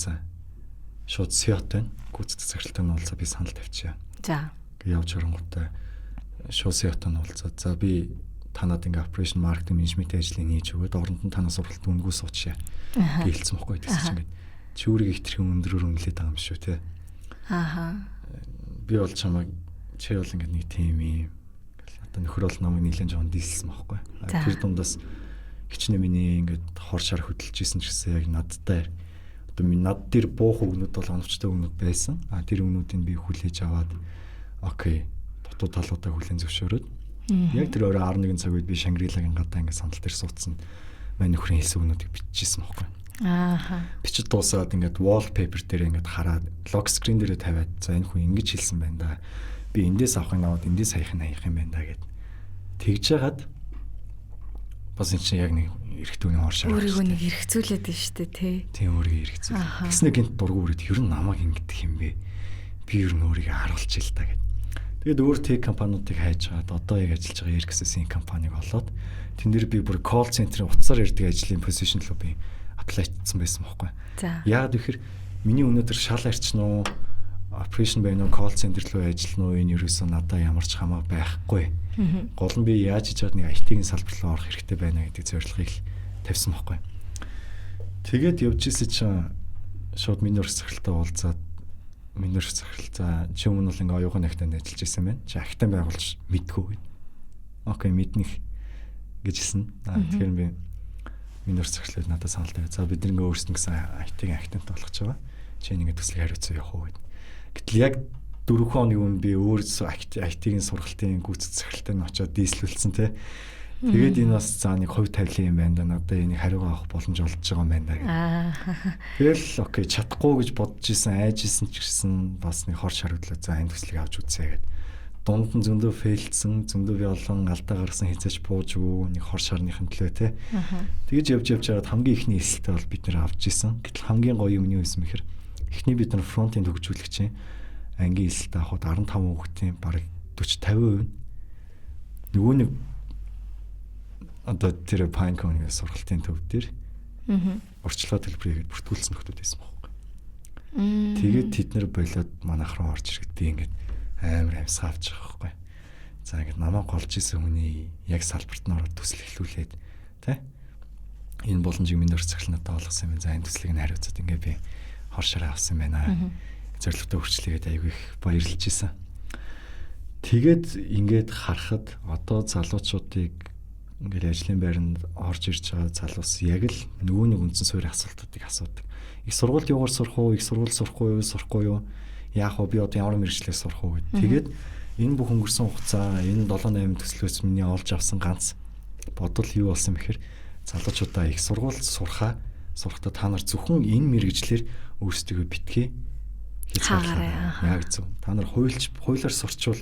шууд CEO-той гүйцэтгэх захиралтай нь уулзаа би санал тавьчихъя. За. Гэ явж оронгуудаа шууд CEO-той нь уулзаа. За би танад ингээ operation marketing management ажлыг хийж өгөөд оронд нь танаас сургалт үнэгүй суучаа гэлцсэн байхгүй. Тэгсэн чинь ингээд чи өөрийгөө хитрхэн өндрөөр үнэлээд байгаа юм шүү те. Ааха. Би бол чамайг чи бол ингээд нэг тим юм. Одоо нөхөр бол намайг нэлээд жоон дийлсэн байхгүй. Тэр дундаас хичнээн миний ингээд хор шар хөдөлж исэн ч гэсэн яг надтай одоо минь над дээр буух үгнүүд бол оновчтой үгнүүд байсан. А тэр үгнүүдийг би хүлээж аваад окей дутуу талуудаа хүлээн зөвшөөрөөд яг тэр орой 11 цаг үед би Шангрилагийн гадаа ингээд сандал дээр суудсан. Мань нөхрийн хэлсэн үгнүүдийг биччихсэн байхгүй. Ааха. Бичиж дуусаад ингээд wallpaper дээр ингээд хараад lock screen дээрээ тавиад за энэ хүн ингэж хэлсэн байна да. Би эндээс авахыг аваад эндээс хаях нь хаях юм байна да гэд. Тэгж жагаад бас эн чинь яг нэг эрэгтэй хүний хор шар. Өөрийгөө нэг эргцүүлээд байна шүү дээ, тий. Тийм өөрийгөө эргцүүл. Тэгснэ гинт дургу үрээд ер нь намайг ингэдэх юм бэ. Би ер нь өөрийгөө харуулчих л та гэд. Тэгээд өөр tech компаниудыг хайж хагаад одоо яг ажиллаж байгаа Ericsson компанийг олоод тэн дээр би бүр call center-ийн утсаар ярьдаг ажлын position руу би apply хийсэн байсан байхгүй. Яагаад гэхээр миний өнөөдөр шал арчин уу operation байна уу call center руу ажиллана уу энэ ерөөсөө надаа ямар ч хамаа байхгүй. Гол нь би яаж хийж чад нэг IT-ийн салбар руу орох хэрэгтэй байна гэдэг зорилгыг л тавьсан байхгүй. Тэгээд явж исэн чинь шууд миний ураг захиралтай уулзаад миний ураг захирал за чи өмнө бол ингээ оюухан ахтанд ажиллаж исэн байна. Чи ахтан байгуулж мэдгүй гэв. Окей мэднэх гэж хэлсэн. Тэгэхээр би миний ураг захирлыг надад санал тавиад за бид нэг ингээ өөрсдөн гэсэн IT-ийн ахтант болгож байгаа. Чи нэг төслийг хариуцсан явах уу гэд. Гэтэл яг 4 хоногийн өмнө би өөрөөсөө IT-ийн сургалтын гүйцэтгэх захиралтай нь очиод дийслүүлсэн те. Тэгээд энэ бас за нэг хувь тавилын юм байна да надад энийг хариугаа авах боломж олдож байгаа юм байна да гэх. Тэгэл окей чадахгүй гэж бодож исэн, айж исэн ч гэсэн бас нэг хор шаргдлаа за энэ төслийг авч үзье гэд. Дунд нь зөндөө fail дсэн, зөндөө би олон алдаа гаргасан хязгаарч бууж өгөө нэг хор шарныхын төлөө те. Тэгэж явж явж байгаад хамгийн ихний элсэлтээ бол бид нэр авч исэн. Гэтэл хамгийн гоё юм нь юу байсан бэхэр эхний бид нар front-ын хөгжүүлэгчийн ангийн элсэлтээ авахад 15 хүүхдийн бараг 40 50% нөгөө нэг одоо тэр Pinecone-ийн сургалтын төв дээр урьдчилгаа төлбөрийг бүртгүүлсэн нөхдүүд байсан байхгүй. Тэгээд тэд нар болоод манайх руу орж ирэхэд би ингээд амар амьсгаа авч байгаа байхгүй. За ингээд намайг голж исэн хүний яг салбарт нь ороод төсөл эхлүүлээд тэ энэ боломжийг миний урт захирал надад олгосон юм. За энэ төслийг нь хариуцаад ингээд би хор шараа авсан байна. Зорилготой хүрчлээгээд айгүй их баярлж исэн. Тэгээд ингээд харахад одоо залуучуудыг ингээл ажлын байранд орж ирж байгаа залуус яг л нөгөө нэг үндсэн суурь асуултуудыг асуудаг. Их сургуульд юугаар сурах уу, их сургууль сурахгүй юу, сурахгүй юу? Яах вэ? Би одоо ямар мэргэжлээр сурах уу гэд. Тэгээд энэ бүх өнгөрсөн хугацаа, энэ 7 8 төслөөс миний олж авсан ганц бодол юу болсон бэхэр залуучуудаа их сургууль сурахаа сурахдаа та нар зөвхөн энэ мэргэжлэр өөрсдийгөө битгий хязгаарлаарай. Яг зөв. Та нар хуйлаар сурчвал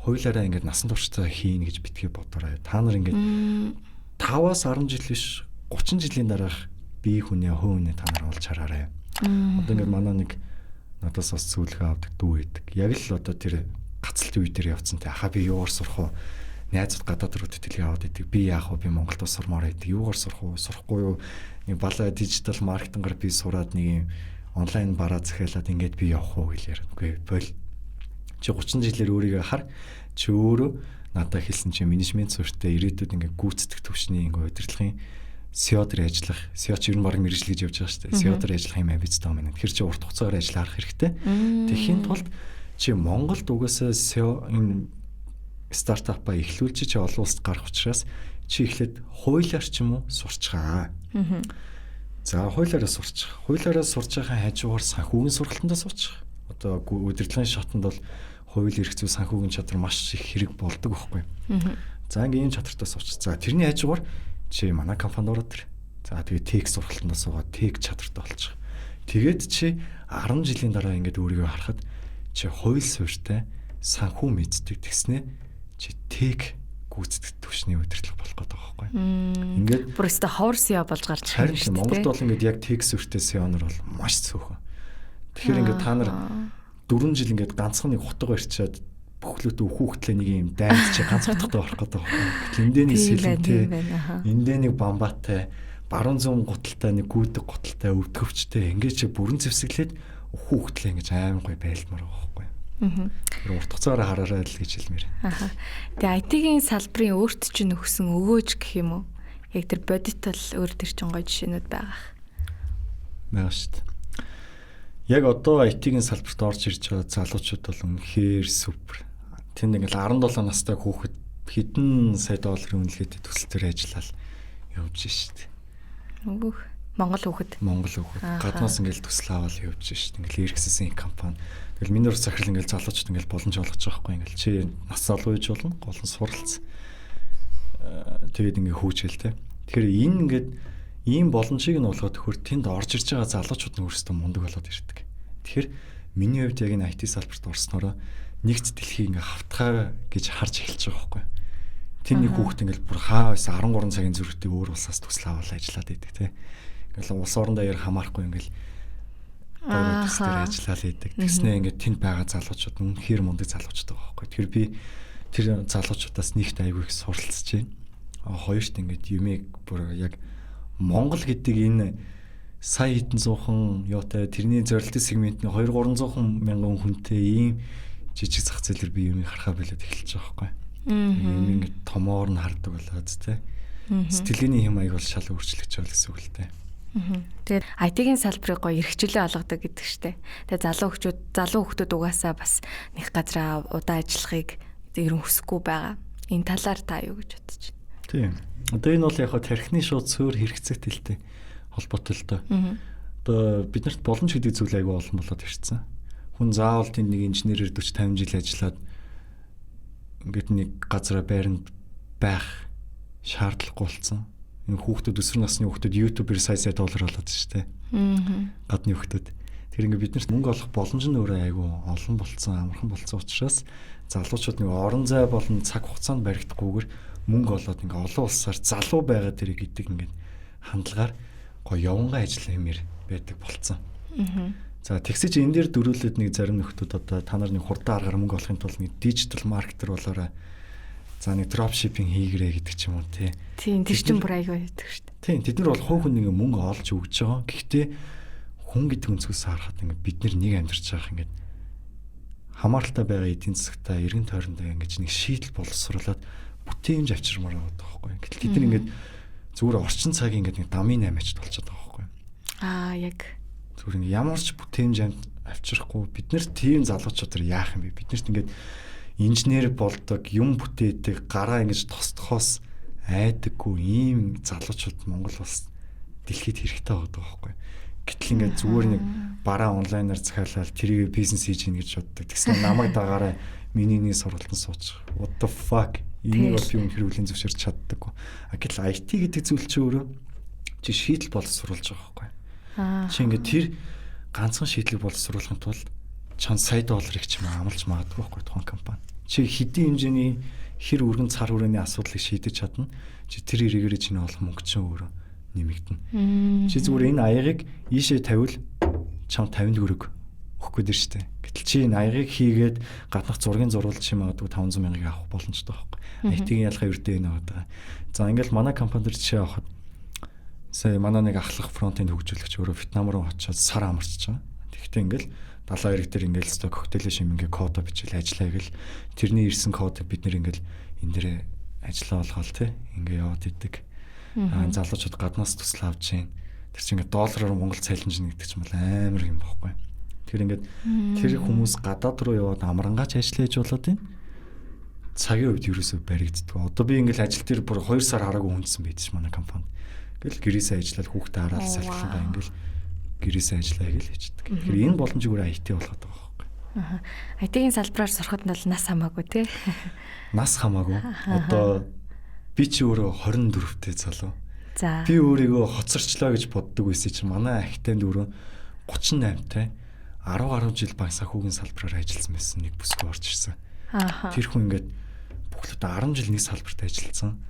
хуулиараа ингээд насан туршдаа хийнэ гэж битгий бодоорой. Та нар ингээд 5-аас 10 жил биш 30 жилийн дараах бие хүнээ, хувь хүнээ та нар олж хараарай. Одоо ингээд манай нэг надаас бас зөвлөгөө авдаг дүү байдаг. Яг л одоо тэр гацалтын үе дээр явцсан те. Аха би юугаар сурах вэ? Найзууд гадаад руу тэтгэлэг аваад идэг. Би яах вэ? Би Монголд сурмаар байдаг. Юугаар сурах вэ? Сурахгүй юу? Нэг балаа digital marketing аар би сураад нэг юм онлайн бараа захиалаад ингээд би явах уу гэлээр. Үгүй бол чи 30 жилээр өөрийгөө хар чи өөрөө надад хэлсэн чи менежмент суурьтай ирээдүйд ингээ гүйцэтгэх төвшний ингээ удирдлагын CEO дээр ажиллах, CEO ч ер нь баг мэргэжил гэж явж байгаа шүү дээ. CEO дээр ажиллах юм амбицтай юм байна. Тэгэхээр чи урт хугацаагаар ажил харах хэрэгтэй. Тэхийн тулд чи Монголд угаасаа CEO энэ стартапаа эхлүүлж чи олон улсад гарах учраас чи эхлээд хуулиар ч юм уу сурчгаа. За хуулиараа сурчих. Хуулиараа сурч байгаа хажуугаар санхүүгийн сургалтандаа суучих. Одоо удирдлагын шатанд бол хууль эрх зүй санхүүгийн чадвар маш их хэрэг болдог байхгүй. За ингээ ийм чадвартай суучих. За тэрний хажуугаар чи манай компанид ороод ир. За тэгээ tech сургалтандаа суугаад tech чадвартай болчих. Тэгээд чи 10 жилийн дараа ингээд өөрийгөө харахад чи хууль суурьтай санхүү мэддэг тэгснэ чи tech гүйцэтгэх түвшний удирдлага болох гэдэг байгаа байхгүй. байгаа байхгүй. Ингээд бүр өстө ховор SEO болж гарч ирж шүү дээ. Монголд бол ингээд яг тег сүртэй SEO-нор бол маш цөөхөн. Тэгэхээр ингээд та нар 4 жил ингээд ганцхан нэг хутга барьчаад бүхлөтөө хүүхдлээ нэг юм дайнд чи ганц хутгатай орох гэдэг байхгүй. Гэтэл эндээ нэг сэлэнтэй, эндээ нэг бамбаатай, баруун зүүн гуталтай, нэг гүйдэг гуталтай, өвдгөвчтэй ингээд чи бүрэн зэвсэглээд хүүхдлээ ингэж амар гоё байлдмаар байгаа байхгүй. Тэр урт хугацаараа хараарай л гэж хэлмээр. Аа. Тэгээ IT-ийн салбарын өөрт чинь өгсөн өгөөж гэх юм уу? Яг тэр бодит бол өөр төр чинь гоё жишээнүүд байгаа. Байгаа шүү дээ. Яг одоо IT-ийн салбарт орж ирж байгаа залуучууд бол үнэхээр супер. Тэнд ингээл 17 настай хүүхэд хэдэн сая долларын үнэлгээтэй төсөл төр ажиллаад явж шít. Өгөх. Монгол хүүхэд. Монгол хүүхэд. Гаднаас ингээл төсөл аваад явж шít. Ингээл Ericsson компани. Тэгэл миний ур захирал ингээл залуучууд ингээл боломж олгож байгаа байхгүй ингээл чи нас залуу гэж болно, гол нь суралц. Тэгээд ингээ хүүчээл те. Тэгэхээр энэ ингээд ийм боломжийг нь олгоод төхөр тэнд орж ирж байгаа залуучууд нь өөрсдөө мундаг болоод ирдэг. Тэгэхээр миний хувьд яг энэ IT салбарт орсноороо нэгц дэлхийг ингээ хавтгай гэж харж эхэлж байгаа байхгүй. Тэр нэг хүүхэд ингээл бүр хаа байсан 13 цагийн зүрхтэй өөр улсаас төсөл аваад ажиллаад идэг те. Ингээл улс орондоо яар хамаарахгүй ингээл гоё төсөл дээр ажиллаад идэг. Тэгснээ ингээд тэнд байгаа залуучууд үнэхээр мундаг залуучууд байгаа байхгүй. Тэгэхээр би тэр залуучуудаас нэгт айгүй их суралцж байна. Хоёрт ингээд юмыг бүр яг Монгол гэдэг энэ сая хэдэн зуухан юутай тэрний зорилтын сегмент нь 2 300 мянган хүнтэй ийм жижиг зах зээлээр би юмыг харахаа болоод эхэлж байгаа байхгүй. Юм ингээд томоор нь хардаг болоод тэ. Сэтгэлгээний хэм маяг бол шал өөрчлөгдөж байгаа гэсэн үг л дээ. Тэгээд IT-ийн салбарыг гоё эрхчлөө олгодог гэдэг штэ. Тэгээд залуу хүмүүс угаасаа бас нэг газараа удаан ажиллахыг ер нь хүсэхгүй байгаа. Энэ талаар та юу гэж бодож байна? Тийм. Одоо энэ бол яг хаа тархины шууд суурь хэрэгцээтэй хэлтэй холбоотой л доо. Одоо биднэрт боломж гэдэг зүйл айгүй олон болоод ирсэн. Хүн заавал тэнд нэг инженерээр 40 50 жил ажиллаад ингээд нэг газараа байранд байх шаардлагагүй болсон. Энэ хүүхдүүд өсвөр насны хүүхдүүд YouTube-ээр сая сая доллар олоод шүү дээ. Гадны хүүхдүүд. Тэр ингээд биднэрт мөнгө олох боломж нь өөрөө айгүй олон болцсон, амархан болцсон учраас залуучууд нэг орон зай болон цаг хугацаанд баригдахгүйгээр мөнгө олоод ингээ олон улсаар залуу байгаа дэрэ гэдэг ингээд хандлагаар гоё явангаа ажиллах юмэр байдаг болцсон. За тэгсэж энэ дээр дөрүүлээд нэг зарим нөхдүүд одоо та нар нэг хурдан аргаар мөнгө олохын тулд нэг дижитал маркетер болоорой. За нэг дроп шиппинг хийгэрэй гэдэг ч юм уу тий. Тийм тэр чинь бүр айгүй байдаг шүү дээ. Тийм тэд нар бол хувь хүн нэг мөнгө олж өгч байгаа. Гэхдээ хүн гэдэг өнцгөөс харахад ингээд бид нар нэг амьдарч байгаа ингээд хамааралтай байгаа эдийн засагтаа эргэн тойрондоо ингэж нэг шийдэл боловсруулад бүтээмж авчирмаар байгаа байхгүй. Гэтэл тэд нар ингээд зүгээр орчин цагийн ингээд нэг дамын 8 ачд болчиход байгаа байхгүй. Аа яг зүгээр ингээд ямар ч бүтээмж авчрахгүй бид нар тийм залуучуудаар яах юм бэ? Бид нарт ингээд инженер болдог, юм бүтээдэг, гараа ингэж тостохоос айдаггүй ийм залуучууд Монгол улс дэлхийд хэрэгтэй байгаа байхгүй. Гэтэл ингээд зүгээр нэг бараа онлайнаар захиалаад тэрийг бизнес хийж ийн гэж боддог. Тэгсэн намайг дагаараа миний нэг сургалтанд суучих. What the fuck? Энийг бол би үнэхээр хүлээн зөвшөөрч чаддаггүй. А гэтэл IT гэдэг зүйл чи өөрөө чи шийдэл боловсруулж байгаа байхгүй. Чи ингээд тэр ганцхан шийдлийг боловсруулахын тулд чам сая долларыг ч юм амлаж магадгүй байхгүй тухайн компани. Чи хэдийн хэмжээний хэр өргөн цар хүрээний асуудлыг шийдэж чадна. Чи тэр эрэгээрээ чиний олох мөнгө чинь өөрөө нэмэгдэнэ. Чи зүгээр энэ аягыг ийшээ тавил чам 50 төгрөг өгөх гээд шүү дээ. Гэтэл чи энэ аягыг хийгээд гаднах зургийн зурвал чи магадгүй 500 мянгаыг авах боломжтой байхгүй. IT-ийн ялгаа ердөө энэ байгаа. За ингээл манай компани дээр жишээ авахад сая манай нэг ахлах фронтенд хөгжүүлэгч өөрөө Вьетнам руу очиод сар амарчж байгаа. Тэгэхдээ ингээл далайн эрэг дээр ингээл өстой коктейлийн шим ингээ кодо бичил ажиллаа гэл тэрний ирсэн кодыг бид нэр ингээл энэ дээрээ ажиллаа болгоол те ингээ яваад идэг. Аа залуучууд гаднаас төсөл авч जैन. Тэр чинь ингээ доллараар Монгол цалинжна гэдэг чинь бол амар юм бохгүй. Тэр ингээд тэр хүмүүс гадаад руу яваад амрангаач ажиллаж хийж болоод байна. Цагийн хувьд ерөөсөө баригддаг. Одоо би ингээл ажил дээр бүр 2 сар хараагүй хүндсэн байдаг ш манай компанид. Ингээл гэрээсээ ажиллаад хүүхдээ хараад салхилгаа ингээл гэрээсээ ажиллаа гэж хийждэг. Тэгэхээр энэ боломжийг өөр IT болгоод байгаа байхгүй. Аа. IT-ийн салбараар сурахад нь бол нас хамаагүй тий. Нас хамаагүй. Одоо би чи өөрөө 24-тэй залуу. За. Би өөрийгөө хоцорчлоо гэж боддог байсан чинь манай ахтайнд өөрөө 38-тай 10 гаруй жил банк санхүүгийн салбараар ажилласан байсан нэг бүсгүй орж ирсэн. Аа. Тэр хүн ингээд бүхлөдөө 10 жил нэг салбарт ажилласан.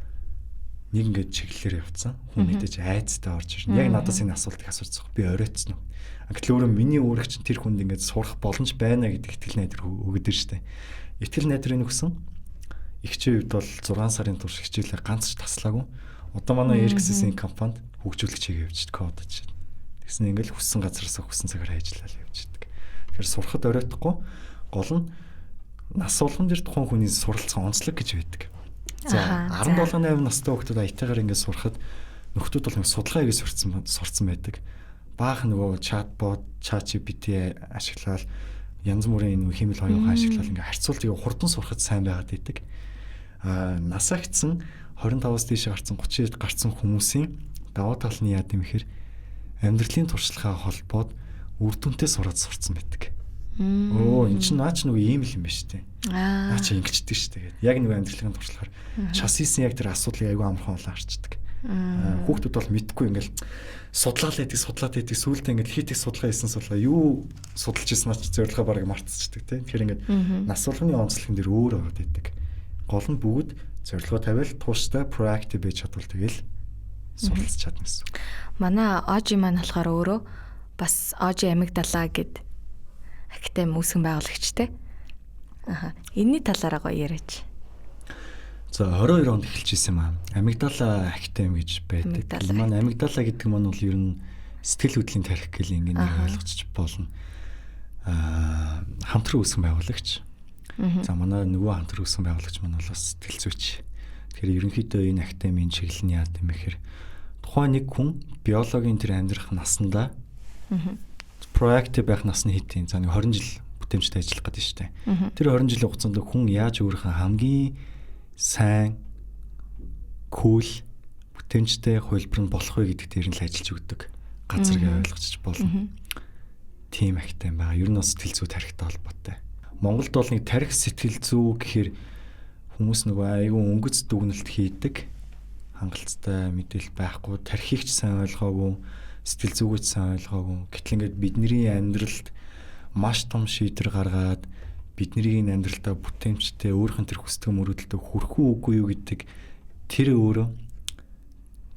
Нэг ингээд чиглэлээр явцсан. Хүн мэдээж айцтай орж ирнэ. Яг надаас энэ асуултыг асууж байгаа. Би оройтсон уу? Гэтэл өөрөө миний өөрөх чинь тэр хүнд ингээд сурах боломж байна гэдэг итгэл найдвар өгдөг шүү дээ. Итгэл найдрыг өгсөн. Игчийн хувьд бол 6 сарын турш хичээлээ ганц ч таслаагүй. Одоо манай Ericsson-ийн компанид хөгжүүлэгч хийгээ явж код жишээ. Тэгсэн ингээл хүссэн газараас хүссэн цагаар ажиллаад явж идэг. Тэгэхээр сурахад оройтхгүй, гол нь нас болгон дээр тухайн хүний суралцсан онцлог гэж байдаг. За, 17 8 настай хүүхдүүд IT-гаар ингээд сурахад нөхдүүд бол судалгаа хийгээ сурцсан байдаг. Баах нөгөө чатбот, ChatGPT ашиглаад, янз бүрийн нөгөө хиймэл оюун ухаан ашиглаад ингээд харьцуулт хурдан сурахад сайн байгаад байдаг. Аа, насаа хэцэн 25-аас дээш гарцсан, 30-д гарцсан хүмүүсийн даваа тал нь яад юм гэхээр амьдралын туршлагаа холбоод үр дүнтэй сураад сурцсан байдаг. Өө, эн чинь наа чи нөгөө ийм л юм байна шүү дээ. Наа чи ингэчдэг шүү дээ. Яг нөгөө амьдралын туршлагаар час хийсэн яг тэр асуудлыг айгүй амархан болон харчдаг. Хүүхдүүд бол мэдгүй, ингээл судлаад байдаг, судлаад байдаг, сүүлдээ ингээл хийх судалгаа хийсэн судалгаа юу судалж ирсэн ч зорилгоо бараг мартчихдаг тийм. Тэгэхээр ингээд нас болгоны онцлог дээр өөр байгаад байдаг. Гол нь бүгд зорилгоо тавиал тууштай proactive байж чадвал тэгэл суралцж чадна гэсэн үг. Манай Ожи маань болохоор өөрөө бас Ожи Амигдала гэд академи үүсгэн байгуулагчтай. Аха. Энийний талаараа гоё яриач. За, 22 онд эхэлж исэн юм аа. Амигдала академи гэж байдаг. Энэ маань амигдала гэдэг маань бол ер нь сэтгэл хөдлөлийн тарих гэл ингэ нэр ойлгочих болно. Аа, хамтран үүсгэн байгуулагч. За, манай нөгөө хамтран үүсгэн байгуулагч маань бол бас сэтгэл зүйч. Тэгэхээр ерөнхийдөө энэ академийн чиглэл нь яад юм гэхээр тухайн нэг хүн биологийн тэр амьдрах наснда proactive байх нас нь хэд юм? За, нэг 20 жил бүтээмжтэй ажиллах гэдэг шүү дээ. Тэр 20 жилийн хугацаанд хүн яаж өөрийнхөө хамгийн сайн, cool, бүтээмжтэй хувилбар нь болох вэ гэдэг дээр нь л ажиллаж өгдөг газар гэж ойлгочих болно. Тийм академи байгаа. Ер нь бас сэтгэл зүй тарихтай холбоотой. Монголд бол нэг тарих, сэтгэл зүй гэхээр хүмүүс нөгөө айгүй өнгөц дүгнэлт хийдэг. Хангалттай мэдээлэл байхгүй, тархийг ч сайн ойлгоогүй, сэтгэл зүгөөч сайн ойлгоогүй. Гэтэл ингээд бидний амьдралд маш том шийдвэр гаргаад бидний энэ амьдралдаа бүтээмжтэй, өөрийнх нь тэр хүсдэг мөрөөдөлтөд хүрэх үү, үгүй юу гэдэг тэр өөрөө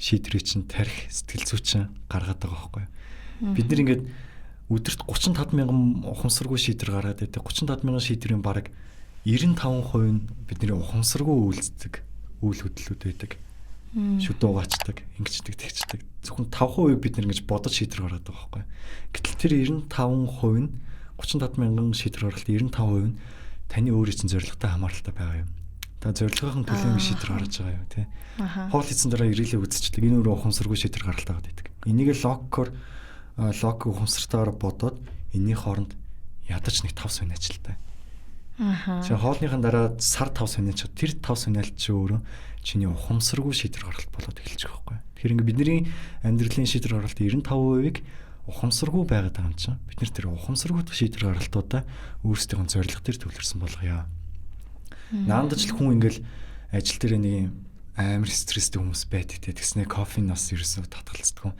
шийдвэрийг чинь тарих, сэтгэл зүй чинь гаргаад байгаа байхгүй юу. Бид нар ингээд өдөрт 35 мянган ухамсаргүй шийдвэр гаргаад байдаг. 35 мянган шийдвэрийн бараг 95% нь бидний ухамсаргүй үйлддэг үйл хөдлөлүүд байдаг. Шүд угаачдаг, ингэчдэг, тэгчдэг. Зөвхөн 5% бид нар ингэж бодож шийдвэр гаргадаг байхгүй юу. Гэтэл тэр 95% нь, 35 мянган шийдвэр гаргалт 95% нь таны өөрийн чинь зорилготой хамааралтай байгаа юм. Та зорилгын төлөө ингэ шийдвэр гаргаж байгаа юм тий. Хоол хийсэн дараа ирээлээ үзчихдэг. Энэ өөрөө ухамсаргүй шийдвэр гаргалт байгаа гэдэг. Энийг логикоор, логик ухамсартайгаар бодоод энэний хооронд ядаж нэг 5 сониачлалтай. Чи хоолныхан дараа сар 5 сониач, тэр 5 сониалт чи өөрөө чиний ухамсаргүй шийдвэр гаргалт болоод эхэлж байгаа байхгүй. Тэгэхээр ингээ бидний амьдралын шийдвэр гаргалт 95%-ийг ухамсаргүй байгаад байгаа юм чинь. Бид нэр тэр ухамсаргүй шийдвэр гаргалтуудаа өөрсдийнхөө зорилго дээр төвлөрсөн болгоё. Наандаж л хүн ингээл ажил дээр нэг юм амар стресстэй хүмүүс байдаг те. Тэгснэ кофеин бас ерөөсөө татгалцдаг.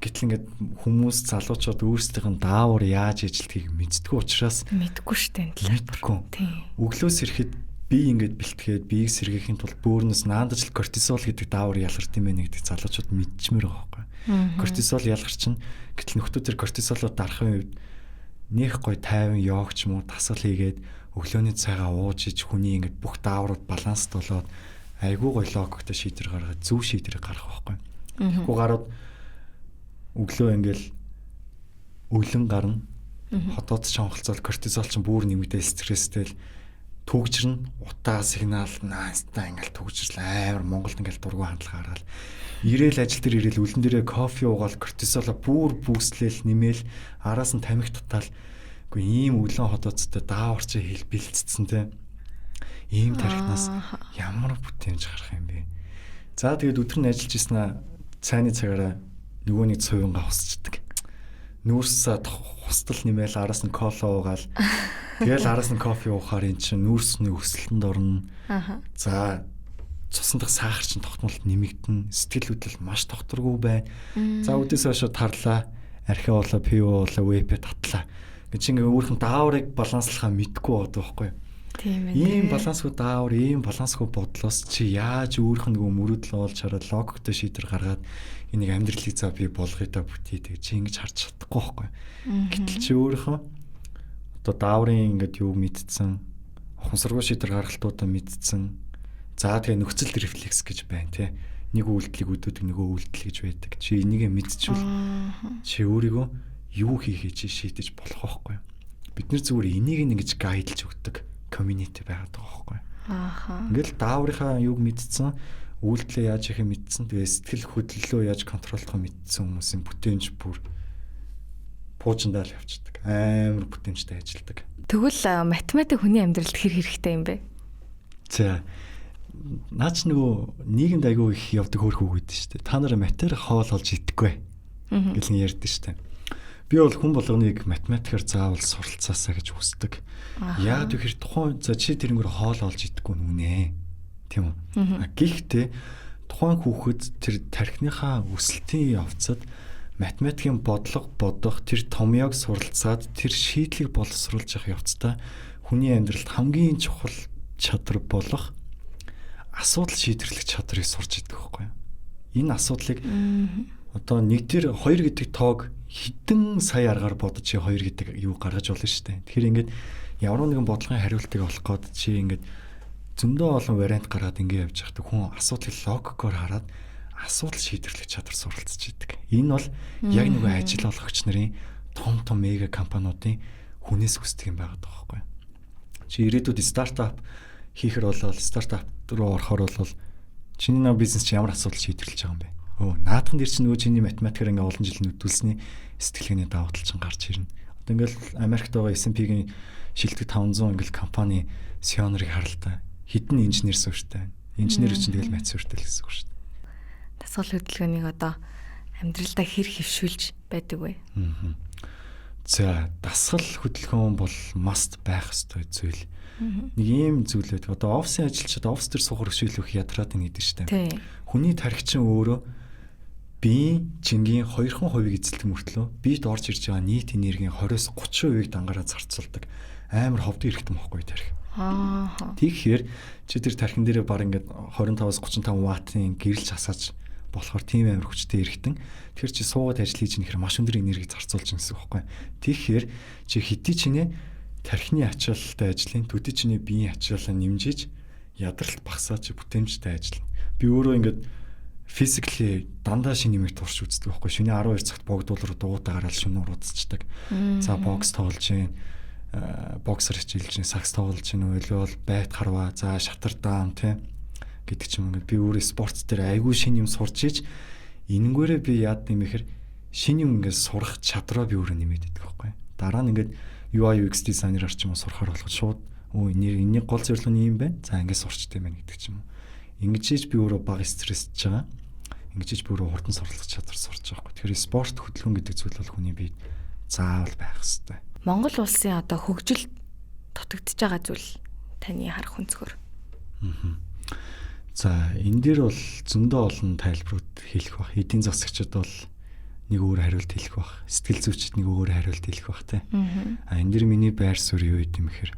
Гэтэл ингээд хүмүүс, залуучууд өөрсдийнх нь даавар яаж ажилтгийг мэддэггүй учраас мэдгүй штэ энэ талаар. Мэдгүй. Өглөөс ирэхэд би ингээд бэлтгээд биеийг сэргээхийн тулд бөөрнөөс наандаж л кортизол гэдэг даавар ялгарт юм байна гэдэг залуучууд мэдчмээр байгаа байхгүй. Кортизол ялгарчин. Гэтэл нөхдүүд тэр кортизолоо дарахын үед нэх гой тайван йог ч юм уу дасгал хийгээд өглөөний цайгаа ууж ич хүний ингээд бүх дааврууд баланст болоод айгүй гой логиктой шийдвэр гаргаад, зөв шийдвэр гаргах байхгүй. Тэгэхгүй гарууд өглөө ингээл өлөн гарна. Хотоод ч хонхолцоол кортизол ч бүр нэмэгдээл, стресстэй л түгжрэн, утаа сигнал наастаа ингээл түгжрэл, амар Монголд ингээл дургу хандлага гаргаал. Ирээл ажил дээр ирээл үлэн дээрээ кофе уугаал, кортизоло бүр бүүслээл, нэмээл, араас нь тамхи татаал. Үгүй, ийм өлөн хотоцтой даавар чи хэл бэлцсэн те. Ийм тарихнаас ямар бүтээмж гарах юм бэ? За, тэгээд өдөр нь ажиллаж ирсэн аа, цайны цагаараа нөгөө нэг цувингаа хусчдаг. Нүүрсээ хустал нэмээл, араас нь кола уугаал. Тэгэл араас нь кофе уухаар эн чинь нүүрсний өсөлтөнд орно. За, цусан дахь сахар чинь тогтмолт нэмэгдэнэ. Сэтгэл хөдлөл маш тогтворгүй байна. За, үдээс хойш тарлаа. Архи уулаа, пиво уулаа, вейпэ татлаа. Гэж ингээ өөрийнх нь дааврыг баланслахаа мэдгүй байгаа байхгүй юу? Ийм балансгүй даавар, ийм балансгүй бодлоос чи яаж өөрөх нь нөгөө мөрөөдөл олж хараад логиктой шийдвэр гаргаад энийг амьдралыг за би болгоё та бүтээ тэг чи ингэж харж чадахгүй байхгүй. Гэтэл чи өөрийнхөө одоо дааврын ингээд юу мэдсэн, ухамсаргүй шийдвэр гаргалтуудаа мэдсэн. За тэгээ нөхцөл рефлекс гэж байна те. Нэг үйлдэлийг өдөөдөг, нөгөө үйлдэл гэж байдаг. Чи энийгээ мэдчихвэл чи өөрийгөө юу хийхээ чи шийдэж болох байхгүй. Бид нэр зүгээр энийг ингэж гайдлж өгдөг community байгаад байгаа байхгүй. Ингээл дааврынхаа юг мэдсэн, үйлдэлээ яаж хийхээ мэдсэн, тэгээ сэтгэл хөдлөлөө яаж контролдохоо мэдсэн хүмүүсийн бүтээмж бүр пуужиндаа л явчихдаг. Амар бүтээмжтэй ажилладаг. Тэгвэл математик хүний амьдралд хэр хэрэгтэй юм бэ? За наач нөгөө нийгэмд айгүй их явдаг хөөх үг гэдэг шүү дээ. Та нараа матер хоол олж идэхгүй гэл нь ярьдэн шүү дээ. Би бол хүн болгоныг математикаар заавал суралцаасаа гэж хүсдэг. Яг тэгэхээр тухайн за чи тэрнгээр хоол олж идэхгүй нүнэ. Тийм үү? Гэхдээ тухайн хүүхэд тэр тархиныхаа өсөлтийн явцад математикийн бодлого бодох, тэр томьёог суралцаад тэр шийдлийг боловсруулж явах явцдаа хүний амьдралд хамгийн чухал чадвар болох асуудал шийдвэрлэх чадварыг сурч идэг байхгүй юу? Энэ асуудлыг одоо нэг дээр 2 гэдэг тоог хэдэн сая аргаар бодож чи 2 гэдэг юу гаргаж болно шүү дээ. Тэгэхээр ингээд ямар нэгэн бодлогын хариултыг олох гээд чи ингээд зөндөө олон вариант гаргаад ингээд явж байхдаа хүн асуудлыг логикоор хараад асуудал шийдвэрлэх чадвар суралцж идэг. Энэ бол яг нөгөө ажил олгогч нарын том том мега компаниудын хүнээс хүсдэг юм байгаа байхгүй юу? Чи ирээдүйд стартап хийхэр болол стартап руу орохоор бол чиний нөө бизнес чи ямар асуудал шийдвэрлэж байгаа юм бэ? Өө наадхан дээр чинь нөгөө чиний математикаар ингээ олон жил нүдүүлсний сэтгэлгээний давуу тал чинь гарч ирнэ. Одоо ингээл Америкт байгаа S&P-гийн шилдэг 500 ингээл компани CEO нарыг харалтаа хэдэн инженер суурьтай байна. Инженер чинь тэгэл мат суурьтай л гэсэн үг шүү дээ. Дасгал хөдөлгөөнийг одоо амьдралдаа хэр хэвшүүлж байдаг вэ? За дасгал хөдөлгөөн бол must байх ёстой зүйл. Нэг ийм зүйл байдаг. Одоо офисын ажилчид офис дээр суухар өшөөлөх ядраад байна гэдэг шүү дээ. Хүний тархи чинь өөрөө биеийн жингийн 2% эзэлдэг мөртлөө биед орж ирж байгаа нийт энергийн 20-с 30%-ийг дангаараа зарцуулдаг. Амар ховдон эрхтэн бохгүй тархи. Тэгэхээр чи тэр тархин дээрээ баг ингээд 25-аас 35 ваттын гэрэлж асааж болохоор тийм амар хүчтэй эрхтэн. Тэгэхээр чи суугаад ажил хийж нэхэр маш өндөр энерги зарцуулж гэсэн үг байхгүй. Тэгэхээр чи хэдий чинээ тархины ачаалалтай ажлын төдий чиний биеийн ачаалал нэмжиж ядралт багасаа чи бүтээмжтэй ажиллана. Би өөрөө ингээд physically дандаа шинэ юмыг турш үздэг байхгүй. Шөнийн 12 цагт богдуул руу дуутай гараад шөнө уруудцдаг. За бокс тоглож гин, боксер хичээлж гин, сакс тоглож гин, өлөөл байт харваа, за шатар даам тий гэдэг ч юм ингээд би өөрөө спорт дээр айгүй шинэ юм сурч иж энэнгүүрээ би яад юм ихэр шинэ юм ингээд сурах чадраа би өөрөө нэмээд идэх байхгүй. Дараа нь ингээд UI UX дизайнер ч юм уу сурахаар болоход шууд өө энэний гол зорилго нь юм байна. За ингээд сурчтай юм байна гэдэг ч юм уу. Ингэж ийж би өөрөө бага стрессж байгаа. Ингэж ийж би өөрөө хурдан суралцах чадвар сурч байгаа байхгүй. Тэгэхээр спорт хөдөлгөөн гэдэг зүйл бол хүний биед заавал байх ёстой. Монгол улсын одоо хөгжил дутагдж байгаа зүйл таны харах өнцгөр. За энэ дээр бол зөндөө олон тайлбарууд хэлэх бах. Эдийн засагчид бол нэг өөр хариулт хэлэх бах. Сэтгэл зүйчид нэг өөр хариулт хэлэх бах те. А энэ дэр миний байр суурь юу гэдэм бэхэр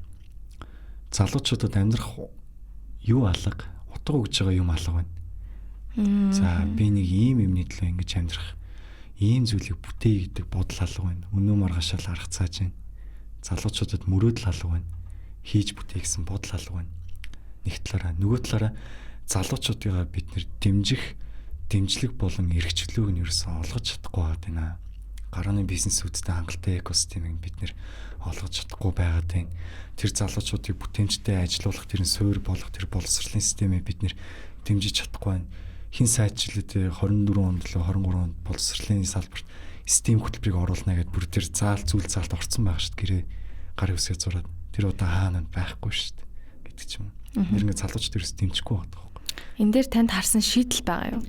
залуучуудад амьдрах юу алга, утга өгж байгаа юм алга байна. За би нэг ийм юмны төлөө ингэж амьдрах, ийм зүйлийг бүтээе гэдэг бодол алга байна. Өнөө маргаашаал арга цааж байна. Залуучуудад мөрөөдөл алга байна. Хийж бүтээе гэсэн бодол алга байна. Нэг талаараа, нөгөө талаараа залуучуудыгаа бид нэр дэмжих дэмжлэг болон эрхчлөөг нь ерөөсөн олгож чадахгүй байгаад байна. Гарааны бизнесүүдтэй хангалттай экосистемийг бид нэр олгож чадахгүй байгаад байна. Тэр залуучуудыг бүтээмжтэй ажилуулах тэр суурь болох тэр боловсролын системээ бид нэр дэмжиж чадахгүй байна. Хин сайжлаад 24 онд л 23 онд боловсролын салбарт STEM хөтөлбөрийг оруулна гэдээ бүр тэр заал зүйл заалт орцсон байгаа шүү дээ. Гэрээ гарын үсгээ зураад тэр одоо хаана байхгүй шүү дээ гэдэг ч юм. Тэр ингээд залуучууд ерөөс дэмжихгүй байгаа байхгүй. Энэ дээр танд харсан шийдэл байгаа юу?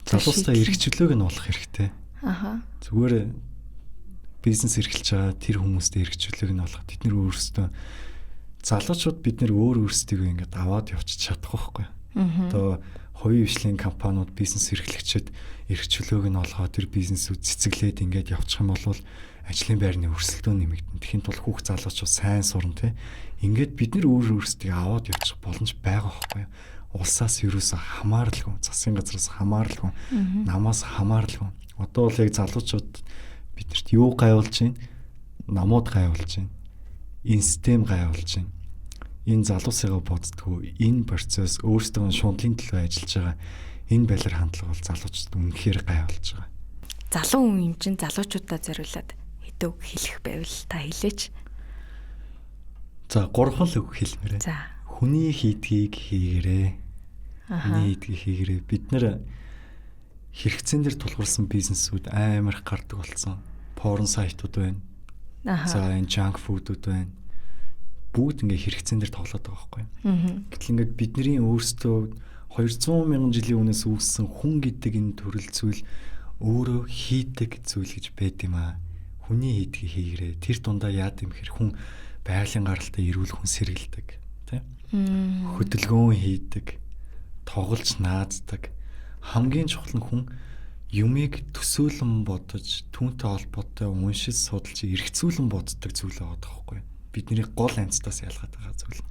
Залуустай эрх чөлөөг нь олох хэрэгтэй. Зүгээр бизнес эрхэлж байгаа тэр хүмүүстэй эрх чөлөөг нь олох. Тэд нэр өөрсдөө залуучууд бид нэр өөр өөрсдийгөө ингээд аваад явчих чадах байхгүй. Одоо хувийн хвшлийн компаниуд бизнес эрхлэгчид эрх чөлөөг нь олгоо тэр бизнесүүд цэцэглээд ингээд явчих юм бол Ажлын байрны өрсөлдөөн нэмэгдэнэ. Тэхийн тулд хүүхд залуучууд сайн сурна тий. Ингээд бид нар өөр өөрсдийг аваад явчих боломж байгаа байхгүй юу? Улсаас юусоо хамааралгүй, засгийн газраас хамааралгүй, намаас хамааралгүй. Одоо бол яг залуучууд биднэрт юу гайвуулж байна? Намууд гайвуулж байна. Энэ систем гайвуулж байна. Энэ залуусыгаа боддгоо, энэ процесс өөрсдөө шундлын төлөө ажиллаж байгаа энэ байдлаар хандлага бол залуучууд үнэхээр гайвуулж байгаа. Залуу хүн юм чинь залуучуудаа зориулаад хэдэн үг хэлэх байвал та хэлээч. За, гурван л үг хэлмээр. За. Хүний хийдгийг хийгэрээ. Хүний хийдгийг хийгэрээ. Бид нэр хэрэгцээн дээр тулгуурсан бизнесүүд амар их гардаг болсон. Porn сайтууд байна. За, энэ junk food-ууд байна. Бүгд ингээ хэрэгцээн дээр тоглоод байгаа байхгүй юу? Гэтэл ингээд бидний өөрсдөө 200 мянган жилийн өмнөөс үүссэн хүн гэдэг энэ төрөл зүйл өөрөө хийдэг зүйл гэж байд юм аа. Хүний хийдгийг хийгэрээ. Тэр дундаа яад юм хэр хүн байгалийн гаралтай эрүүл хүн сэргэлдэг, тий? Хөдөлгөөн хийдэг, тоглож нааздаг. Хамгийн чухал нь хүн юмыг төсөөлөн бодож, түүнтэй холбоотой уншиж, судалж, эргцүүлэн боддог зүйл байгаа байхгүй юу? Бидний гол амьтдаас ялгаад байгаа зүйл.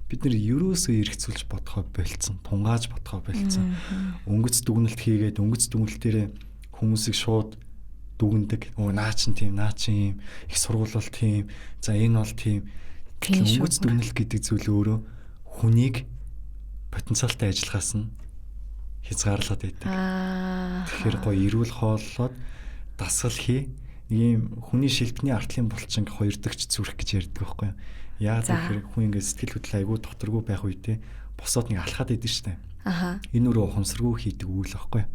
Бид нэр ерөөсөө эргцүүлж бодохоо болцсон, тунгааж бодохоо болцсон. Өнгөц дүгнэлт хийгээд өнгөц дүгнэлтээрээ хүмүүсийг шууд дүгнэдэг. Өө наа чин тийм, наа чин юм, их сургууль бол тийм, за энэ бол тийм. Өнгөц дүгнэлт гэдэг зүйл өөрөө хүнийг потенциалтай ажиллахаас нь хязгаарлаад байдаг. Тэгэхээр гоё эрүүл хооллоод дасгал хий. Нэг юм хүний шилбэний артлын булчин хоёр дэгч зүрх гэж ярьдаг байхгүй юу? Яагаад гэхээр хүн ингээд сэтгэл хөдлөл айгүй доторгүй байх үедээ босоод нэг алхаад идэв штэ. Энэ өөрөө ухамсаргүй хийдэг үйл байхгүй юу?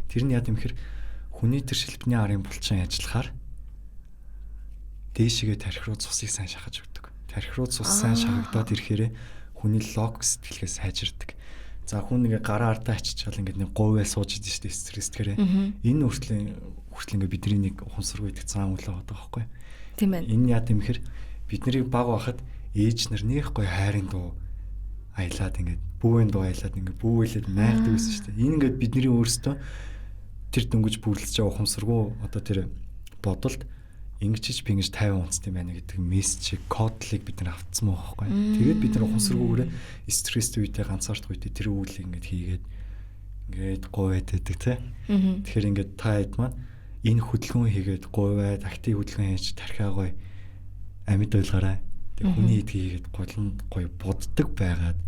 Тэр нь яад юм хэр хүний тэр шилбэний арын булчин ажиллахаар дээшгээ тархи руу цусыг сайн шахаж өгдөг. Тархи руу цус сайн шахагдаад ирэхээрээ хүний логик сэтгэлгээ сайжирдаг. За, хүн ингээ гараа ардаа ачичаал ингээд нэг говьэл сууж идэв шүү дээ стресстгээрээ. Энэ хүртэл ингээ бидний нэг ухамсаргүй идэх зан үйл байгаа байхгүй. Тийм байна. Энэ яа гэм хэр бид нарыг баг байхад ээж нар нэх гоё хайрын дуу аялаад ингээд бүүвэн дуу аялаад ингээд бүүвэлээд найрдаг байсан шүү дээ. Энэ ингээд бидний өөрсдөө тэр дөнгөж бүрлдэж байгаа ухамсаргүй одоо тэр бодолд ингэж би ингэж 50 унцтай байна гэдэг мессежийг кодлыг бид нар автсан байгаа байхгүй. Тэгээд бид нар ухамсаргүйгээр стресстэй үедээ ганцаардах үедээ тэр үйлийг ингээд хийгээд ингээд говьд байдаг тий. Тэгэхээр ингээд та хэд маань энэ хөдөлгөөн хийгээд говьд актив хөдөлгөөн хийж тархиа гоё амьд ойлгоорой. Тэг хүний идгийг хийгээд голн гоё боддог байгаад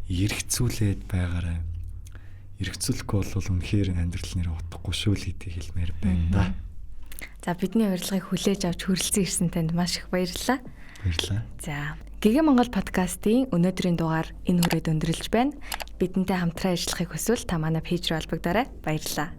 эргцүүлээд байгаарай. Эргцүүлэхгүй бол үнэхээр амьдрал нэр утгагүй шүү л гэдгийг хэлмээр байна да. За, бидний урилгыг хүлээж авч хүрэлцэн ирсэн танд маш их баярлалаа. Баярлалаа. За, ГГ Монгол подкастын өнөөдрийн дугаар энэ хүрээд өндөрлөж байна. Бидэнтэй хамтран ажиллахыг хүсвэл та манай пэйж рүү холбогдоорой. Баярлалаа.